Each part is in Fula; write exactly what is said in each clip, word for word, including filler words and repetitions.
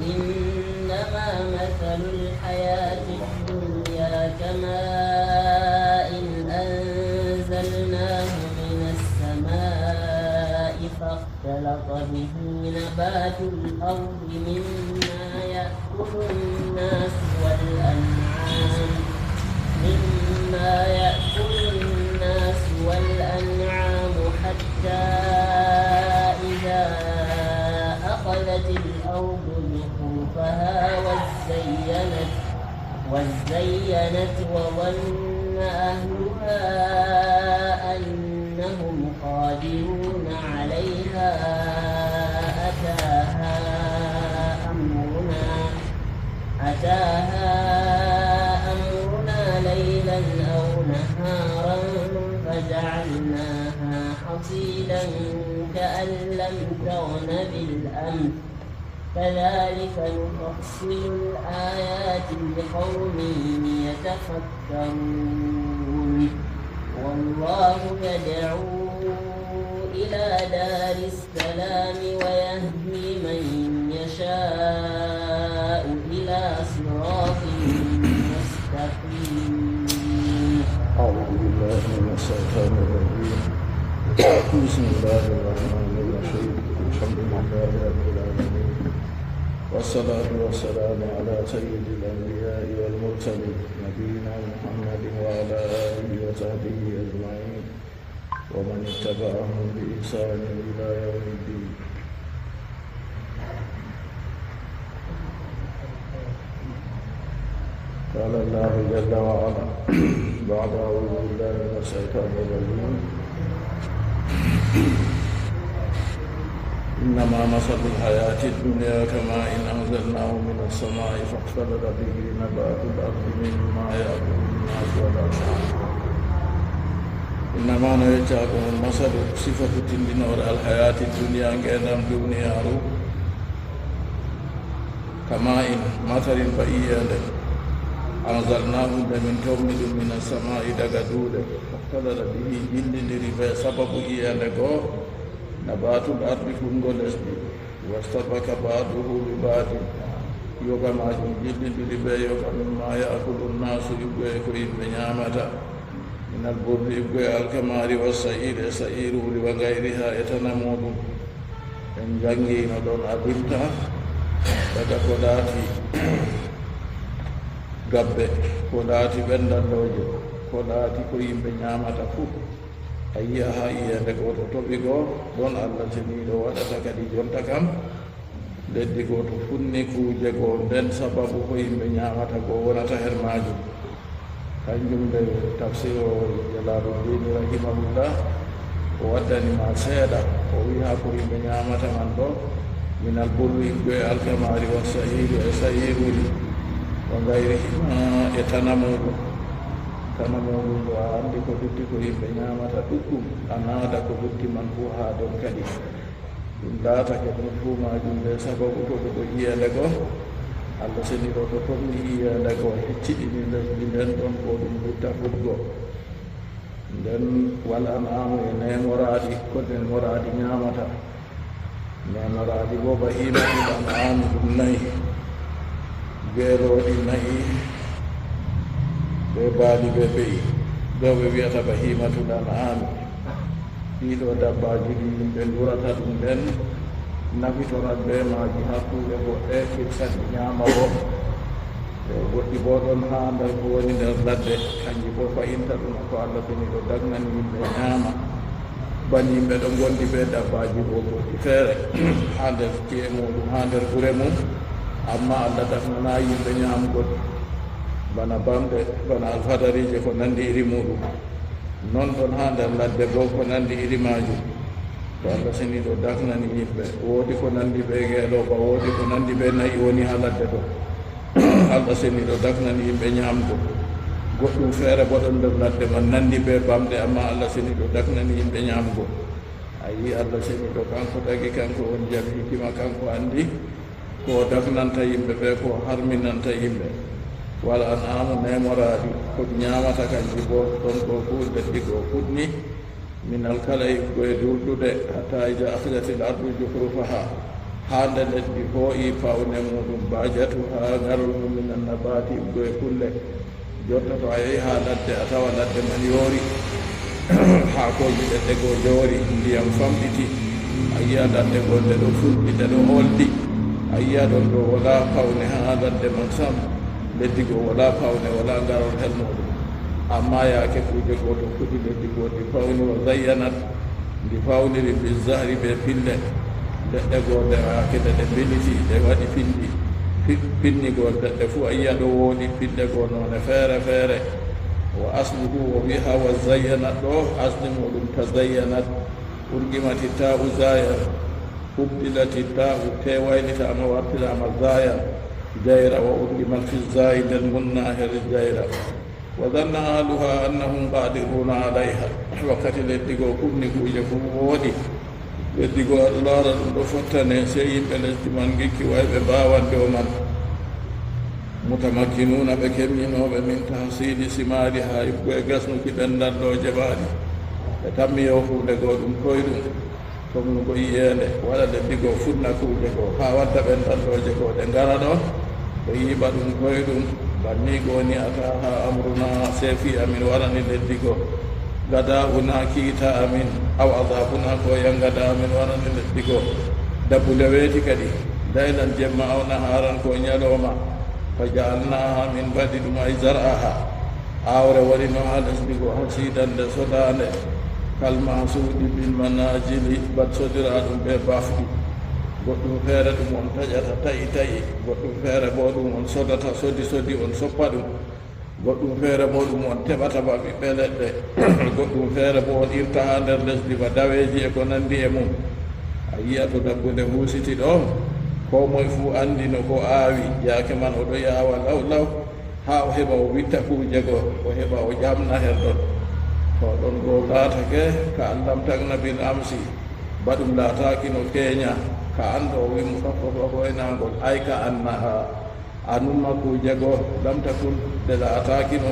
إنما مثل الحياة الدنيا كماء أنزلناه من السماء فاختلط به نبات الأرض مما يأكل الناس والأنعام، مما يأكل الناس والأنعام حتى إذا أخذت الأرض زخرفها وازينت، وازينت وظن أهلها أنهم قادرون عليها أتاها أمرنا، أتاها أمرنا ليلا أو نهارا فجعلناها حصيدا كأن لم تغن بالأمس كذلك نفصل الآيات لقوم يتفكرون. والله يدعو إلى دار السلام ويهدي من يشاء إلى صراط مستقيم. أعوذ بالله من الشيطان الرجيم. بسم الله الرحمن الرحيم. الحمد لله رب العالمين. والصلاة والسلام على سيد الأنبياء والمرسلين نبينا محمد وعلى آله وصحبه أجمعين ومن اتبعهم بإحسان إلى يوم الدين. قال الله جل وعلا بعد أعوذ بالله من الشيطان الرجيم. إنما مثل الحياة الدنيا كماء أنزلناه من السماء فاختلط به نبات الأرض مما يأكل الناس والأنعام. Innama no yecca ko on masalu sifatu tindinoore alhayaati duniya ngenndam duniyaaru. Kama in matarin ba iyende anzalnahu nde min towni ɗum mina samaa'i daga duuɗe. Fakhtalata bihi jillindiri be sababu iyende goo nabatul ardi fuɗngo lesdi. Wastabaka ba'duhu bi ba'din. Yoga maajum jillindiri be yoga mimma ya'kulu nnaasu iwgoye ko yimɓe ñaamata. Minal burri iwgoye alkamaari wa sa'iiri e sa'iiruuri wa gayriha e tana muuɗum. En njanngiino ɗon adinta daga ko laati gabbe, ko laati ɓenndannooje, ko laati ko yimɓe ñaamata fuu. A yi'a haa iyende gooto toɓi goo, ɗon Allah seniiɗo waɗata kadi jonta kam. Leddi gooto funni kuuje goo, nden sababu ko yimɓe ñaamata goo wonata her maajum. Kanjum nde tafsir o Jalaaluddin rahimahullah o waddani ma seeɗa, o wi'i haa ko yimɓe ñaamata man ɗo, minal burri iwgoye alkamaari wa sa'iiri e sa'iiruuri, wa gayrihima e tana muuɗum. Tana muuɗum ɗo a anndi ko lutti ko yimɓe ñaamata ɗuɗɗum, a naada ko lutti man fuu haa ɗon kadi. Ɗum laatake ɗum fuu maajum nde sababu ko ɗum ɗo iyende goo. Allah seniiɗo to tonni iyende goo hecciɗini lesdi nden ɗon ko ɗum lutta fuɗgo. Nden wal an'aamu e neemoraaɗi, ko neemoraaɗi ñaamata. Neemoraaɗi boo bahiimatul an'aami ɗum na'i, geelooɗi na'i, bee baali bee be'i, ɗo ɓe wi'ata bahiimatul an'aami. Ɗiɗo dabbaaji ɗi yimɓe ndurata ɗum ɓen, nafitorat bee maaji haa kuuɗe goɗɗe, kirsan ɗi ñaama boo. E goɗɗi boo ɗon haa nder ko woni nder ladde, kanji boo fa'inta ɗum ko Allah seniiɗo dagnani yimɓe ñaama. Bani yimɓe ɗon ngondi bee dabbaaji boo goɗɗi feere haa nder ci'e muuɗum, haa nder gure mum, ammaa Allah dagnanaa yimɓe ñaamgol. Bana bamɗe, bana alfadariije ko nanndi iri muuɗum. Non ɗon haa nder ladde boo ko nanndi iri maajum. To Allah seniiɗo dagnani yimɓe, woodi ko nanndi bee ngeelooba, woodi ko nanndi bee na'i woni haa ladde ɗon. Allah seniiɗo dagnani yimɓe ñaamgo. Goɗɗum feere boo ɗon nder ladde man nanndi bee bamɗe, ammaa Allah seniiɗo dagnani yimɓe ñaamgo. A yi'i Allah seniiɗo kanko tagi, kanko woni jam hikima, kanko anndi ko o dagnanta yimɓe bee ko o harminanta yimɓe. Wal an'aamu neemoraaɗi, ko ɗi ñaamata kanji boo, ɗon ɗo fuu leddi ko o fuɗni. Minal kala'i ko e durdude, hatta iza akhrajatil ardu zukhrufaha. Haa nde leddi hoo'i pawne muuɗum, baajatu haa ngarol mum minan nabaati, iɓgo e kulle. Jotta to a yehi haa ladde, a tawa ladde man yoori, haakooji leɗɗe goo njoori, ndiyam famɗiti, a yi'a ladde goo nde ɗo fulɓi, nde ɗo ooldi, a yi'a ɗon ɗo walaa pawne haa ladde man sam, leddi goo walaa pawne, walaa ngarol her muuɗum. Ammaa yaake kuuje goo to fuɗi, leddi goo ndi fawni, wa zayyanat, ndi fawniri, bi zahri, bee pille. Leɗɗe goo nde yaake nde ɗe mbeliti, ɗe waɗi pinndi. Pi-, pinni goo leɗɗe fuu a yi'a ɗo woodi pille goo noone feere feere. Wa asluhu, o wi'i haa wa zayyanat ɗo, asli muuɗum ta zayyanat. Udgimati taa'u zaayan, ubdilati taa'u, te waylitaama, wartiraama zaayan, jayra, wa udgimat fi zaayi, nden ngunna her jayra. Wa zanna ahluha annahum qadiruuna alayha. Wakkati leddi goo kunni kuuje fuu wooɗi, leddi goo aɗo laara ɗum ɗo fottane, sey yimɓe lesdi man ngikki way ɓe mbaawan dow man. Mutamakkinuuna, ɓe kemminooɓe, min tahsiili simaariha, iɓgo e gasnuki ɓenndallooje maaɗi. Ɓe tammi yo huunde goo ɗum koyɗum. Tomnugo iyeende, waɗa leddi goo funna kuuje goo, haa wadda ɓenndallooje goo ɗe ngara ɗo, ɓe yiiɓa ɗum koyɗum. Banni goo ni, ataaha amruna, sey fii amin warani leddi goo. Gadaa'una, kiita amin, aw azaabuna, koo yangada amin warani leddi goo. Dabbude weeti kadi, laylan, jemma, aw nahaaran, koo nyalooma. Fa ja'alnaaha, min mbaɗi ɗum, ay zar'aha. Aawre wonino haa lesdi goo, hasiidan, nde sodaande, kal mahsuudi bil manaajili, bana sodiraaɗum bee baafɗi. Goɗɗum feere ɗum on taƴata ta'i ta'i, goɗɗum feere boo ɗum on sodata sodi sodi, on soppa ɗum. Goɗɗum feere boo ɗum on teɓata ba ɓiɓɓe leɗɗe, goɗɗum feere boo on irta haa nder lesdi ba daweeji e ko nanndi e mum. A yi'a to dabbunde huusiti ɗo, koo moy fuu anndi no ko aawi, yaake man o ɗo yaawa law law. Haa o heɓa o witta kuuje goo, o heɓa o ƴamna her ɗon. To ɗon goo laatake ka an lam takna bil amsi, ba ɗum laataakino keenya, ka an ɗo o wi'i mo ɗon ko ɗo hoynaangol, ay ka annaha, a numma kuuje goo, lam takun ɗe laataakino,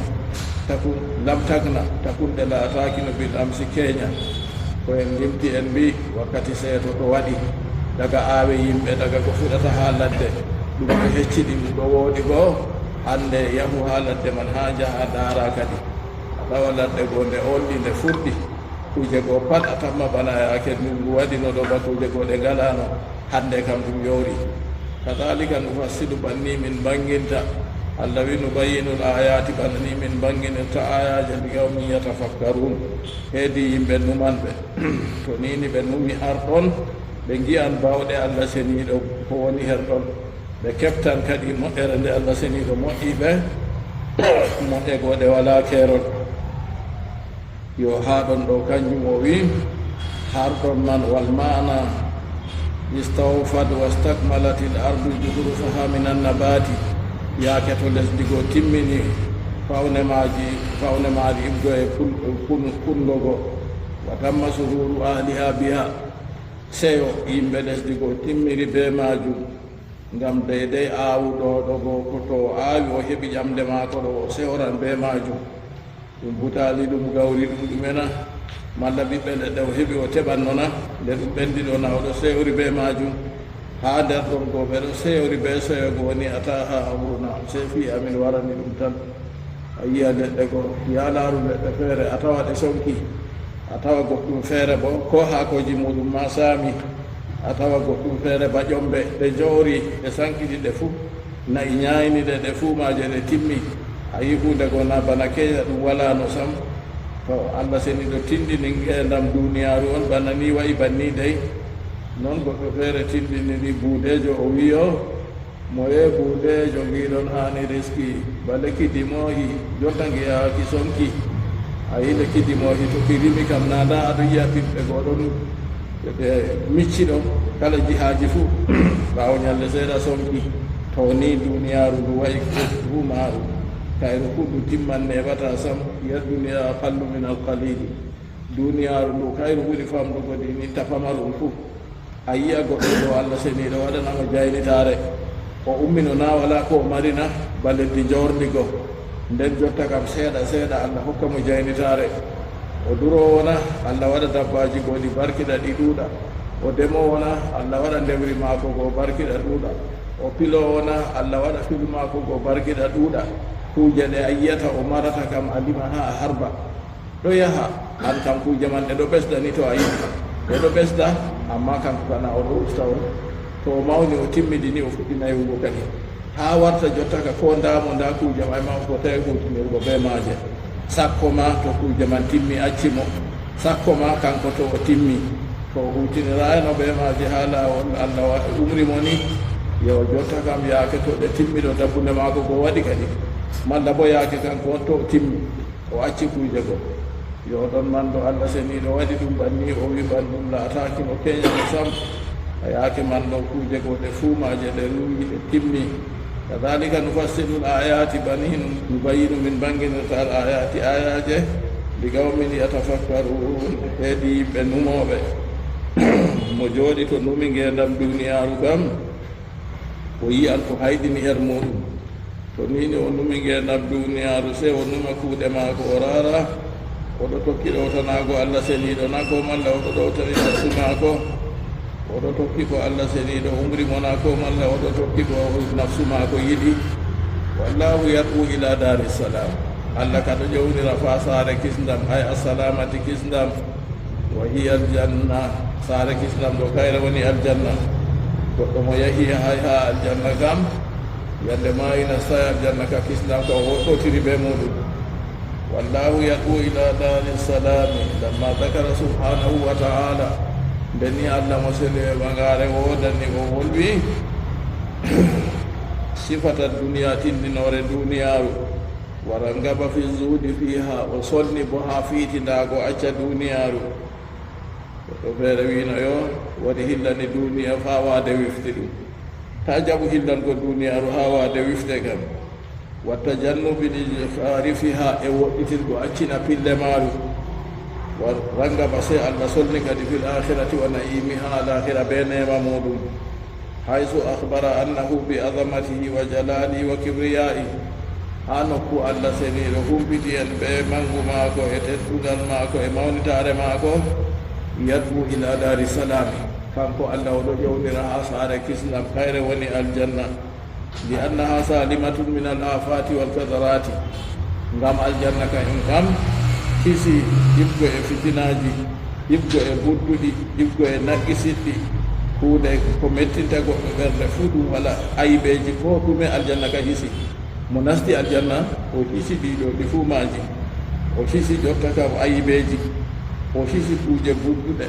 takun, lam takna, takun ɗe laataakino bil amsi keenya. Ko en limti en mbi'i wakkati seeto ɗo waɗi, daga aawe yimɓe, daga ko fuɗata haa ladde, ɗum ɗo hecciɗi, ɗum ɗo wooɗi goo. Hannde yahu haa ladde man, haa njaha ndaara kadi. A tawa ladde goo nde oolɗi, nde furɗi. Kuuje goo pat a tamma bana yaake ndunngu waɗino ɗo ba kuuje goo ɗe ngalaano. Hannde kam ɗum yoori. Kadaalika nufassilu, banni min mbaŋginta. Allah wi'i, nubayyinul aayaati, bana ni min mbaŋginirta aayaaje, li qawmin yatafakkaruun, heedi yimɓe numanɓe. To ni ni ɓe numi har ɗon, ɓe ngi'an baawɗe Allah Seniiɗo ko woni her ɗon. Ɓe keɓtan kadi moƴƴere nde Allah Seniiɗo moƴƴi ɓe, moƴƴe goo ɗe walaa keerol. Yo haa ɗon ɗo, kanjum o wi'i, har ɗon man, wal maana istawfat wastakmalatil ardu juhrufaha minan nabaati, yaake to lesdi goo timmini pawne maaji, pawne maaji iɓgo e kun-, kun-, kunnugo, wa tamma suhuuru ahliha biha, seyo yimɓe lesdi goo timmiri bee maajum, ngam deydey aawuɗo ɗo goo, ko to o aawi o heɓi ƴamnde maako ɗo, o seyoran bee maajum. Ɗum butaali, ɗum gawri, ɗum ɗume na? Malla ɓiɓɓe leɗɗe o heɓi o teɓanno na? Nde ɗum ɓendi ɗo na, o ɗo seyori bee maajum? Haa nder ɗon goo ɓe ɗo seyori bee seyo goo ni, ataaha amruna, sey fii amin warani ɗum tan. A yi'a leɗɗe goo, yaa laaru leɗɗe feere, a tawa ɗe sonki, a tawa goɗɗum feere boo, koo haakooji muuɗum maa saami, a tawa goɗɗum feere ba ƴombe, ɗe njoori, ɗe sankiti ɗe fuu. Na'i nyaayni ɗe, ɗe fuu maaje ɗe timmi. A yi'i huunde goo na bana keenya ɗum walaano sam. To Allah Seniiɗo tinndini ngeendam duniyaaru on bana nii, wa'i banni dey. Non goɗɗo feere tinndiniri buudeejo, o wi'i, moye buudeejo ngiɗon haani riski? Ba lekki dimoohi, jonta ngi'aaki sonki. A yi'i lekki dimoohi, to ki rimi kam, naa ndaa aɗo yi'a ɓiɓɓe goo ɗon ɓe micci ɗon, kala jihaaji fuu, ɓaawo nyalde seeɗa sonki. To ni duniyaaru ndu wa'i, ko fuu maaru, kayru fuu ndu timman, neeɓataa sam. Ya duniya aqallu min al qalili. Duniyaaru ndu kayru ɓuri famɗugo dini ta pamarum fuu. A yi'a goɗɗo ɗo Allah Seniiɗo waɗana mo jaynitaare. O ummino na, walaa ko o mari na, ba leddi njoorndi goo. Nden jotta kam seeɗa seeɗa Allah hokka mo jaynitaare. O duroowo na, Allah waɗa dabbaaji goo ɗi barkiɗa, ɗi ɗuuɗa. O demoowo na, Allah waɗa ndemri maako goo barkiɗa ɗuuɗa. O piloowo na, Allah waɗa filu maako goo barkiɗa ɗuuɗa. Kuuje ɗe a yi'ata o marata kam a lima haa a harba. Ɗo yaha, an kam kuuje man ɗe ɗo ɓesda ni to a yi'i. Ɗe ɗo ɓesda, ammaa kanko kana o ɗo usta on. To o mawni o timmidini o fuɗɗina yahugo kadi. Haa warta jotta ka koo ndaa mo ndaa kuuje may ma o fotaay huutinirgo bee maaje. Sakko ma to kuuje man timmi acci mo. Sakko ma kanko to o timmi. To o huutiniraayno bee maaje haa laawol Allah wa- umri mo ni. Yo jotta kam yaake to ɗe timmi ɗo dabbunde maako go waɗi kadi. Malla boo yaake kanko on to o timmi. O acci kuuje go. Yo ɗon man ɗo Allah seniiɗo waɗi ɗum banni, o wi'i banndum laataaki no kenyano sam. A yaake man ɗo kuuje go ɗe fuu maaje ɗe ruwi ɗe timmi. Kadhalika nufassilu l-ayati baninu nubayyinu min bannginirta al-ayati ayaje li qawmin yatafakkarun heedi yimɓe numooɓe. Mo jooɗi to numi ngeendam duniyaaru kam, o yi'an ko hayɗini her muuɗum. To nii ni o numi ngeendam duniyaaru, sey o numa kuuɗe maako, o raara. O ɗo tokki ɗowtanaago Allah seniiɗo na, ko malla o ɗo ɗowtani nafsu maako? O ɗo tokki ko Allah seniiɗo umri mo na, ko malla o ɗo tokki ko nafsu maako yiɗi? Wallahu yad'u ila dari salam. Allah ka ɗo ƴewnira faa saare kisndam, ay assalamati kisndam. Wa hiya aljanna, saare kisndam ɗo kayre woni aljanna. Goɗɗo mo yahi hay haa aljanna kam, yande maayi nastaay aljanna ka kisndam ka o woɗɗotiri bee muuɗum. Wallahu yad'u ila dari salami, lamma dhakara subhanahu wa ta'ala. Nde ni Allah mo seli e ɓagaare woodani o wolwi sifata duniya tindinoore duniyaaru. Wa rangaba fi zuhdi fiha, o sonni bo haa fiitindaago acca duniyaaru. Goɗɗo feere wi'no yo waɗi hillani duniya faa waade wifti ɗum. Taa jaɓu hillango duniyaaru haa waade wifte kam. Wa tajannubi li kharifiha, e woɗɗitirgo accina pille maaru. Wa rangaba, sey Allah solni kadi fil akhirati wa na'imiha, al akhira bee neema muuɗum. Haysu akhbara annahu bi azamatihi wa jalalihi wa kibriyaihi. Haa nokku Allah seniiɗo humpiti en bee mangu maako e teddungal maako e mawnitaare maako. Yad'u ila dari salami. Kanko Allah o ɗo ƴewnira haa saare kisndam, kayre woni aljanna. Li annaha salimatun min al afati wal kadarati. Ngam aljanna ka en kam hisi ibgo e fitinaaji, ibgo e budduɗi, ibgo e naqqisiɗɗi. Huunde ko mettinta goɗɗo ɓernde fuu ɗum wala aybeeji ko ɗume aljanna ka hisi. Mo nasti aljanna, o hisi ɗiɗo ɗi fuu maaji. O hisi jotta kam aybeeji. O hisi kuuje budduɗe.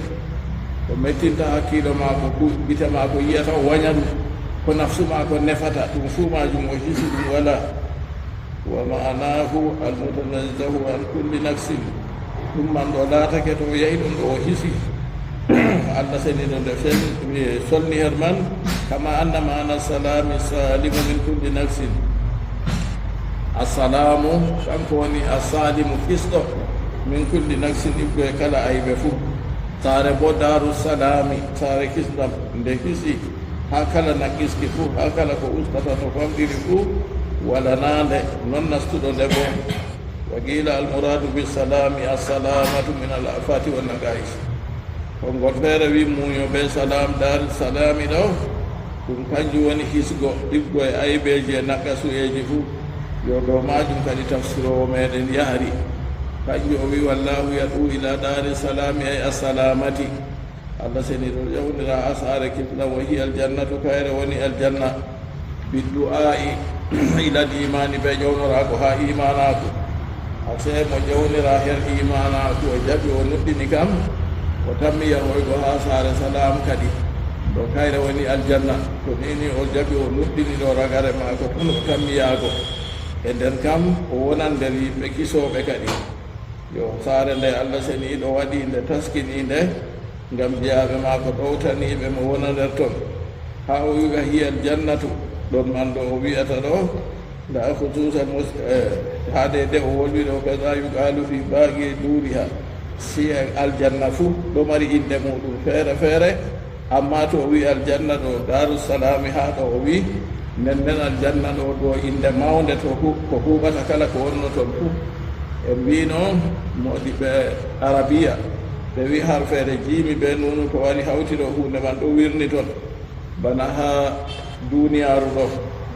Ko mettinta hakkiilo maako, ku gite maako yi'ata o wanya ɗum. Ko nafsu maako nefata, ɗum fuu maajum o hisi ɗum wala. Wa ma'anahu almutanazzahu an kulli nafsin. Ɗum man ɗo laatake to o yahi ɗon ɗo o hisi. Allah seniiɗo nde fen, mi solni her man, kama anna ma'ana salami salimu min kulli nafsin. Assalamu, kanko woni assalimu kisɗo, min kulli nafsin, ibgo e kala aybe fuu. Saare bo Daaru Salami, saare kisndam, nde hisi, haa kala naqiski fuu, haa kala ko ustata no famɗiri fuu, walanaande, non nastuɗo nde bo. Wa qila almuradu bi salami assalamatu min al afati wa naqais. Konngol feere wi muuyo be salam, Daaru Salami ɗo, ɗum kanjum woni hisgo, ɗiggo e aybeeji e naqasuyeeji fuu. Yo dow maajum kadi tafsiroowo meeɗen yahri. Kanjum o wi, wallahu yad'u ila daari salami, ay assalamati. Allah seniiɗo ƴewnira haa saare kisndam, wa hiya aljannatu, kayre woni aljanna. Biddu'aa'i ilal iimaani, be ƴewnoraago haa iimaanaaku. Ase mo ƴewnira her iimaanaaku, o jaɓi, o nuɗɗini kam, o tammi yahoygo haa saare salaam kadi. Ɗo kayre woni aljanna. To nii ni o jaɓi, o nuɗɗini ɗo ragare maako, ton o tammi yaago. E nden kam, o wonan nder yimɓe kisooɓe kadi. Yo saare nde Allah seniiɗo waɗi nde, taskini nde, ngam jeyaaɓe maako ɗowtaniiɓe mo wona nder ton. Haa o wi'a, "Hiya aljannatu," ɗon man ɗo o wi'ata ɗo, nda khususan mus-, eh, haa de, de o wolwi ɗo, "Kaza yuqalu fi baqi duriha." Siya aljanna fuu ɗo mari innde muuɗum feere feere, ammaa to o wi'i aljanna ɗo Daaru Salaami, haa ɗo o wi'i, nden nden aljanna ɗo, ɗo innde mawnde to hu-, ko huuɓata kala ko wonno ton fuu. En mbiino moodiɓɓe Arabiya, Ɓe wi harfeere jiimi bee nuunu to wari hawti ɗo huunde man ɗo wirni ton. Bana haa duniyaaru ɗo,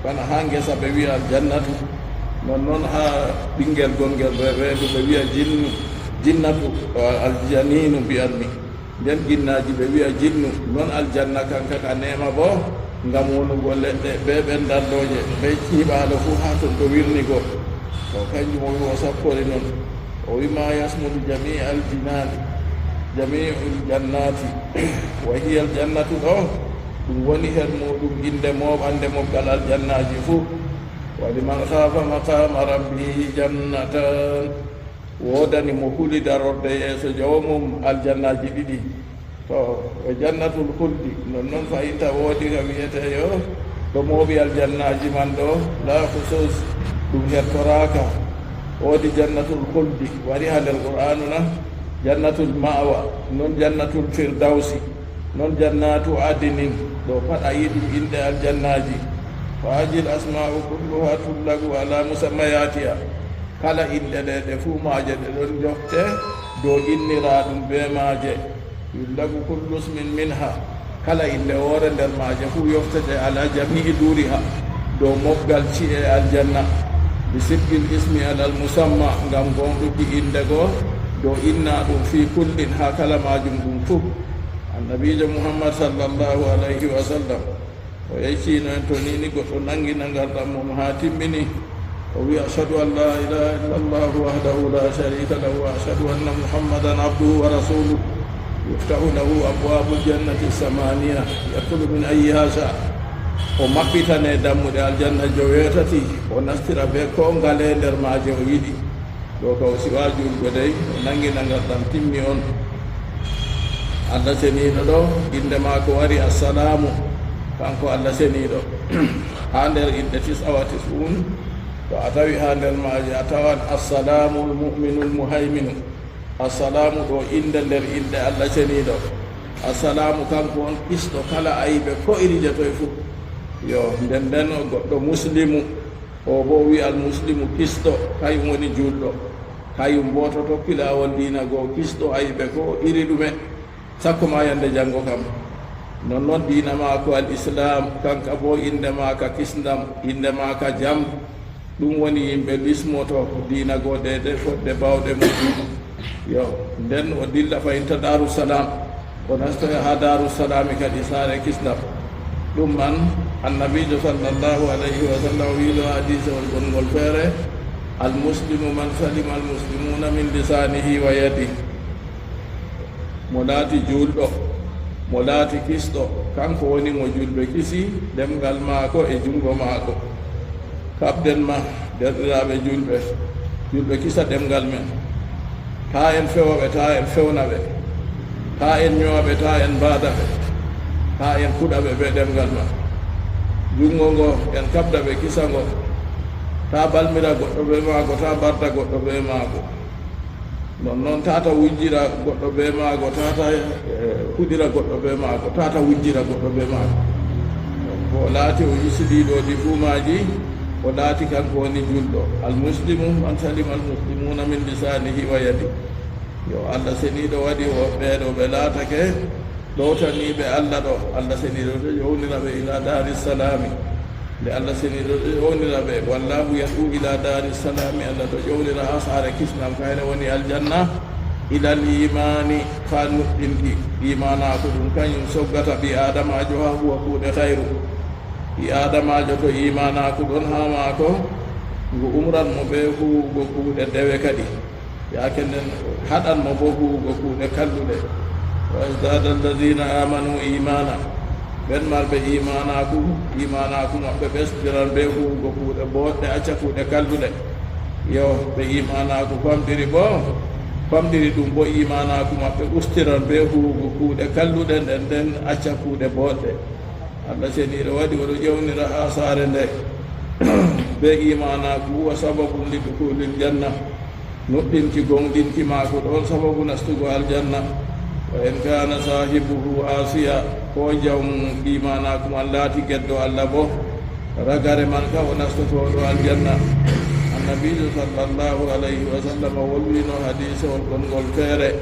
bana haa ngesa ɓe wi aljannatu. Non non haa ɓiŋngel gonngel re-, reedu ɓe wi'a jinnu, jinnatu, a-, aljaniinu mbi'anmi. Nden ginnaaji ɓe wi'a jinnu. Non aljanna kanka ka neema boo, ngam wonugo leɗɗe bee ɓendandooje, bee ciiɓaalo fuu haa ton ɗo wirni go. To kanjum o wi o sappori non. O wi ma yasmulu jami'al jinaani, jami'ul jannaati. Wa hiyal jannatu ɗo, ɗum woni her muuɗum innde mooɓannde mobgal aljannaaji fuu. Wa liman khaafa maqaama rabbihi jannatan. Woodani mo huli darorde yeeso joomum aljannaaji ɗiɗi. To, wa jannatul khuldi, non non fahinta woodi ka wi'etee yo ɗo mooɓi aljannaaji man ɗo, laa khusuus, ɗum hertoraaka. Woodi jannatul khuldi, wari haa nder Qur'aanu na, jannatul ma'wa, non jannatul firdawsi, non jannatu adnin, ɗo pat a yi'i ɗum innde aljannaaji. Fa haazihil asmaa'u kulluhaa tutlaqu alaa musammayaatihaa. Kala inɗe ɗe, ɗe fuu maaje ɗe ɗon njoɓte dow inniraaɗum bee maaje. Yutlaqu kullu ismin minhaa. Kala inɗe woore nder maaje fuu yoftete alaa jami'i duurihaa, dow mobgal ci'e aljanna. Bi sidqil ismi alal musammaa, ngam gooŋɗuki inɗe go dow innaaɗum fii kullin, haa kala maajum ɗum fuu. Annabiijo Muhammad sallallaahu alayhi wa sallam, o yeccino en, to ni ni goɗɗo naŋngina ngarɗam mum haa timmini, o wi'a, ashhadu an laa ilaaha illallahu wahdahu laa shariika lahu, wa ashhadu anna Muhammadan abduhu wa rasuluh, yuftahu lahu abwaabul jannati samaaniya, yadkhulu min ayyihaa shaa. O maɓɓitane dammuɗe aljanna joweetati, o nastira bee koo ngale nder maaje o yiɗi. Ɗo ka o siwa juulgo dey, o naŋngina ngarɗam timmi on. Allah seniiɗo ɗo, innde maako wari Assalaamu, kanko Allah seniiɗo. Haa nder inɗe tis'a wa tis'uun, to a tawi haa nder maaje, a tawan Assalaamul Mu'minul Muhayminu. Assalaamu ɗo innde nder inɗe Allah seniiɗo. Assalaamu kanko on kisɗo kala aybe ko iri je toy fuu. Yo, nden nden o goɗɗo Muslimu. O boo wi'a al-muslimu kisɗo, kayum woni juulɗo. Kayum boo to tokki laawol diina go kisɗo aybe ko iri ɗume, sakko ma yande jaŋngo kam. Non non diina maako al-islaam, kanka boo innde maaka kisndam, innde maaka jam. Ɗum woni yimɓe lismoto diina go deydey fodde baawɗe mum. Yo, nden o dilla fahinta Daaru Salaam. O nastoya haa Daaru Salaami kadi saare kisndam. Ɗum man, Annabiijo sallallaahu alayhi wa sallam wi'no hadiisewol gonngol feere, "Al-muslimu man salima al-muslimuuna min lisaanihi wa yadihi." Mo laati juulɗo, mo laati kisɗo, kanko woni mo juulɓe kisi ɗemngal maako e junngo maako. Kaɓden ma, deerɗiraaɓe juulɓe, juulɓe kisa ɗemngal men. Taa en fewa ɓe, taa en fewna ɓe. Taa en nyowa ɓe, taa en mbaada ɓe. Taa en kuɗa ɓe bee ɗemngal ma. Junngo ngo, en kaɓda ɓe kisa ngo. Taa balmira goɗɗo bee maako, taa mbarda goɗɗo bee maako. Non non, tata wujjira goɗɗo bee maako, tata, eh, huɗira goɗɗo bee maako, tata wujjira goɗɗo bee maako. Ko o laati, o hisidi ɗo ɗi fuu maaji, o laati kanko woni juulɗo. Al-muslimu man salima al-muslimuuna min lisaanihi wa yadihi. Yo Allah seniiɗo waɗi o ɓeeɗo ɓe laatake ɗowtaniiɓe Allah ɗo. Allah seniiɗo ɗo yownira ɓe ila daari salaami. Nde Allah seniiɗo ɗo yownira ɓe, wallaahu yad'u ila daari salaami, Allah ɗo yownira haa saare kisnam, kayre woni aljanna, ilal iimaani, faa nuɗɗinki. Iimaanaaku ɗum kanyum soggata ɓii aadamaajo haa huwa kuuɗe hayru. Ɓii aadamaajo to iimaanaaku ɗon haa maako, ngu umran mo bee huuwugo kuuɗe dewe kadi. Yaake nden haɗan mo boo huuwugo kuuɗe kalluɗe. Wa yazdada alladhina amanu imana. Ɓen marɓe iimaanaaku, iimaanaaku maɓɓe ɓesdiran bee huuwugo kuuɗe booɗɗe, acca kuuɗe kalluɗe. Yo, ɓe iimaanaaku famɗiri boo, famɗiri ɗum boo iimaanaaku maɓɓe ustiran bee huuwugo kuuɗe kalluɗe, nden nden acca kuuɗe booɗɗe. Allah seniiɗo waɗi o ɗo ƴewnira haa saare nde bee iimaanaaku, huwa sababun li dukhulil janna. Nuɗɗinki gooŋɗinki maako ɗon sababu nastugo aljanna. Wa in kaana saahibuhu aasiya, koo jawmum iimaanaaku man laati geddo Allah boo, ragare man ka o nastotooɗo aljanna. Annabiijo sallallaahu alayhi wa sallam wolwino hadiisewol gonngol feere.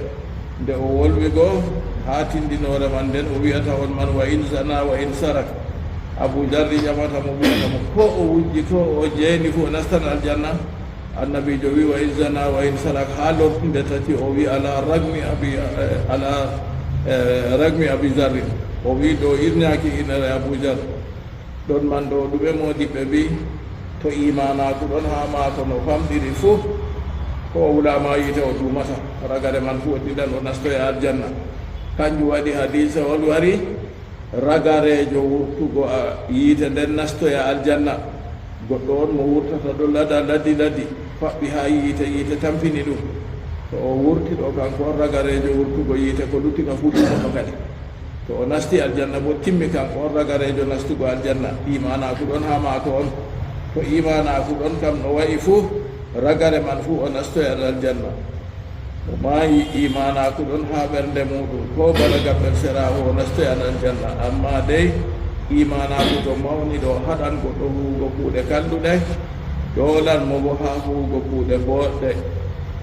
Nde o wolwi go haa tindinoore man, nden o wi'ata on man, "Wa in zana wa in sarak." Abu Zarri ƴamata mo, wi'ata mo, "Ko o wujji, ko o jeeni fu, o nastan aljanna?" Annabiijo wi'i, "Wa in zana wa in sarak." Haa lortunde tati, o wi'i, "Ala ragmi abi, eh, ala, eh, ragmi Abi Zarri." O wi'i, "Ɗo irnaaki inere Abu Zarri." Ɗon man ɗo, ɗume moodiɓɓe mbi'i? To iimaanaaku ɗon haa maako no famɗiri fuu, ko o wulaama yiite o duumata, ragare man fuu o dillan o nastoya aljanna. Kanjum waɗi hadiisawol wari, ragareejo wurtugo a, yiite nden nastoya aljanna. Goɗɗo on mo wurtata ɗo lada ladi ladi, faɓɓi haa yiite, yiite tampini ɗum. To o wurti ɗo, kanko on ragareejo wurtugo yiite, ko lutti ka fuu ɗum kadi. To o nasti aljanna bo, timmi kanko on ragareejo nastugo aljanna, iimaanaaku ɗon haa maako on. To iimaanaaku ɗon kam no wa'i fuu, ragare man fuu o nastoyan aljanna. Mo maayi iimaanaaku ɗon haa ɓernde muuɗum, koo bana gabbel seraawo o nastoyan aljanna. Ammaa dey, iimaanaaku to mawni ɗo haɗan goɗɗo huuwugo kuuɗe kalluɗe, doolan mo bo haa huuwugo kuuɗe booɗɗe.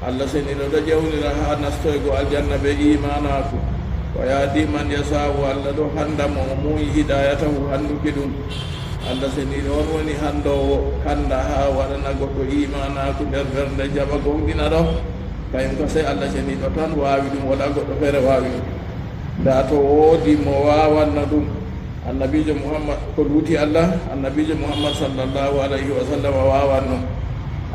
Allah seniiɗo ɗo jewnira haa nastoygo aljanna bee iimaanaaku. "Wa yahdi man yashaa'u," Allah ɗo handa mo o muuyi, "hidaayatahu," handuki ɗum. Allah seniiɗo on woni handoowo, handa haa waɗana goɗɗo iimaanaaku nder ɓernde, jaɓa gooŋɗina ɗo. Kayum ka sey Allah seniiɗo tan waawi ɗum, walaa goɗɗo feere waawi ɗum. Ndaa to woodi mo waawanno ɗum, Annabiijo Muhammad, ko luuti Allah, Annabiijo Muhammad sallallahu alayhi wa sallam waawanno.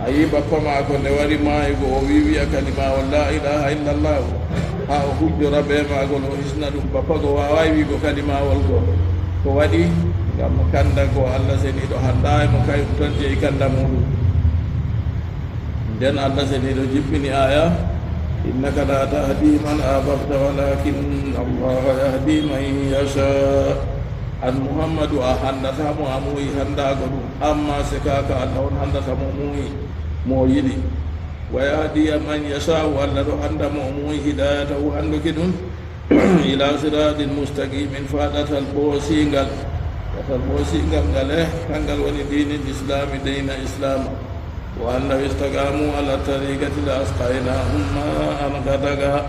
A yi'i bappa maako nde wari maayugo, o wi'i, wi'a kalimawol laa ilaaha illallah, haa o hujjora bee maagol, o hisna ɗum. Bappa go waawaay wi'go kalimawol go. Ko waɗi? Ngam kanda go Allah seniiɗo handaay mo, kayum tan jeyi kanda muuɗum. Nden Allah seniiɗo jippini aaya, "Innaka la tahdi man ahbabta walakinna Allaha yahdi man yasha." An Muhammadu, a handataa mo a muuyi handaago ɗum, ammaa sekaaka Allah on handata mo muuyi, mo o yiɗi. "Wa yahdiya man yasha'u," Allah ɗo handa mo o muuyi, "hidayatahu," handuki ɗum, "ila siratin mustaqimin," faa ɗatal boosiingal. Ɗatal boosiingal ngal, eh, kangal woni diinil islaami, diina islaama. "Wa an law istaqamu ala tariqati la asqaynahum ma'an ghadaqa."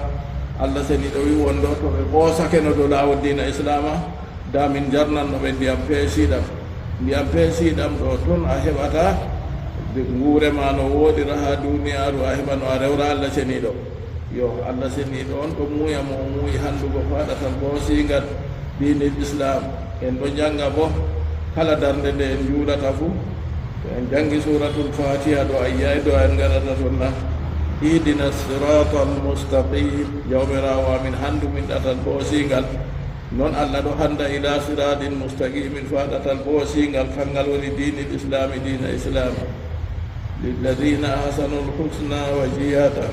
Allah seniiɗo wi'i, wonɗo to ɓe ɓoosake no dow laawol diina islaama, da min jarnanno ɓe ndiyam peesiiɗam. Ndiyam peesiiɗam ɗo ton a heɓata nguure ma no wooɗira haa duniyaaru, a heɓa no a rewra Allah seniiɗo. Yo Allah seniiɗo on ɗo muuya mo o muuyi handugo faa ɗatal boosiingal diinil Islaam. En ɗo njannga bo kala darnde nde en njuulata fuu, to en njanngi Suuratul Faatiha ɗo, a yi'aay du'aa en ngaɗata ton na? "Ihdina siraatal mustaqiim." Jawmiraawo amin, handu min ɗatal boosiingal. Non Allah ɗo handa ilaa siraatin mustaqiimin, faa ɗatal boosiingal, kangal woni diinil Islaami, diina Islaam. "Lilladiina ahsanul husnaa wa ziyaada."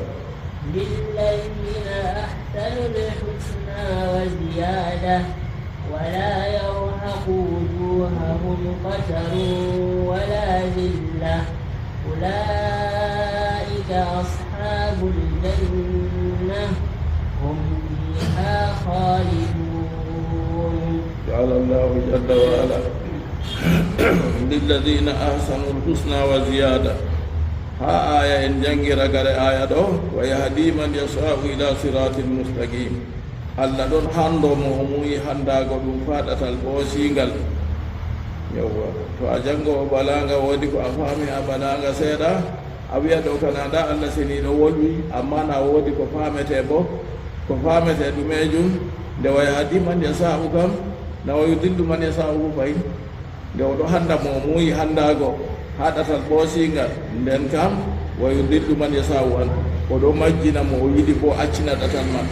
"Lilladiina ahsanul husnaa wa ziyaada, wa laa yarhaqu wujuuhahum qatarun wa laa zillah." "Ulaa'ika ashaabul jannah, hum fiihaa khaaliduun." Qaala Allaahu jalla wa alaa, "Lilladiina ahsanul husnaa wa ziyaada." Haa aaya en njanngi ragare aaya ɗo, "Wa yahdi man yashaa'u ilaa siraatin mustaqiim." Allah ɗon hando mo o muuyi handaago ɗum faa ɗatal boosiingal. Yawwa, to a janngo o balaanga, woodi ko a faami a balaanga seeɗa, a wi'a ɗo kana ndaa Allah seniiɗo wolwi, ammaa na woodi ko faametee bo. Ko faametee ɗumeejum? Nde "wa yahdi man yashaa'u" kam, na "wa yudillu man yashaa'u" fahin? Nde o ɗo handa mo o muuyi handaago haa ɗatal boosiingal, nden kam, "wa yudillu man yashaa'u" an, o ɗo majjina mo o yiɗi bo accina ɗatal man.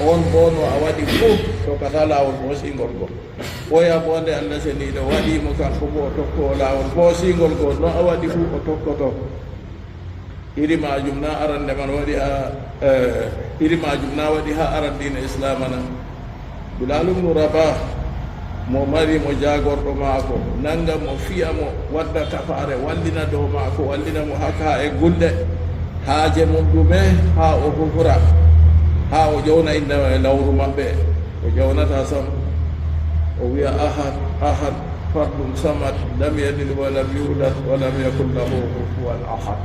On bo no a waɗi fuu tokkataa laawol boosiingol go. Oya bo nde Allah seniiɗo waɗi mo kanko bo o tokko laawol boosiingol go, no a waɗi fuu o tokkoto. Iri maajum na arande man waɗi haa, eh, iri maajum na waɗi haa aran diina Islaama na. Bilaal ibnu Rabah, mo mari mo jaagorɗo maako, nanga mo, fiya mo, wadda tafaare, wallina dow maako, wallina mo haa kaa'e gulɗe, haaje mum ɗume, haa o hufra, haa o ƴowna innde e lawru maɓɓe. O ƴownataa sam. O wi'a, "Ahad, ahad, fardun samad, lam yalid wa lam yulad, wa lam yakun lahu kufuwan ahad."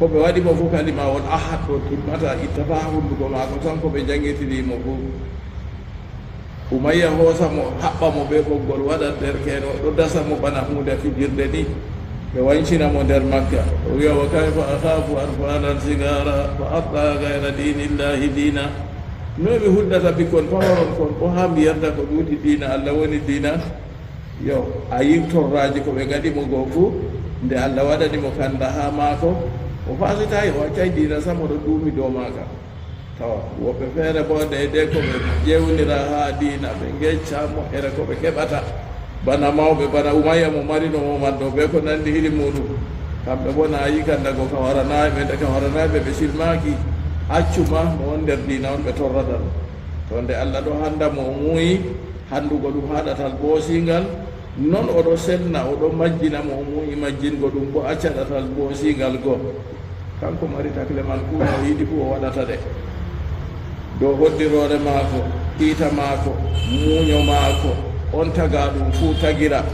Ko ɓe waɗi mo fof, kalimawol ahad ɗo timmata, ittata hunnduko maako tan, ko ɓe janngitiri mo fof. Umayya hoosa mo, haɓɓa mo bee ɓoggol, waɗa derkeeɗo, ɗo dasa mo bana huunde fijirde ni. Ɓe wancina mo nder Makka. O wi'a, "Wa kayfa akhafu atfalan sigara wa abqa ghayra dinillahi dina." Noy mi huddata ɓikkon pamoron kon, o haa mi yerda ko ɗuuɗi diina Allah woni diina? Yo, a yi'i torraaji ko ɓe ngaɗi mo goo fuu, nde Allah waɗani mo kanda haa maako, o faasitaay, o accaay diina sam, o ɗo duumi dow maaka. To, woɓɓe feere boo, dey dey ko ɓe ƴeewnira haa diina, ɓe ngecca mo'ere ko ɓe keɓata. Bana mawɓe, bana Umayya mo marino mo man ɗo, bee ko nanndi iri muuɗum. Kamɓe boo, na a yi'i kanda go ka waranaay ɓe, nde ka waranaay ɓe, ɓe silmaaki. Accu ma mo won nder diina on, ɓe torrata ɗum. To, nde Allah ɗo hannda mo o muuyi, hanndugo ɗum haa ɗatal boosiingal, non o ɗo selna, o ɗo majjina mo o muuyi majjingo ɗum boo acca ɗatal boosiingal go. Kanko mari takle man fuu, no o yiɗi fuu o waɗata ɗe. Dow hoddiroore maako, kiita maako, muuyo maako, on tagaa ɗum fuu tagira.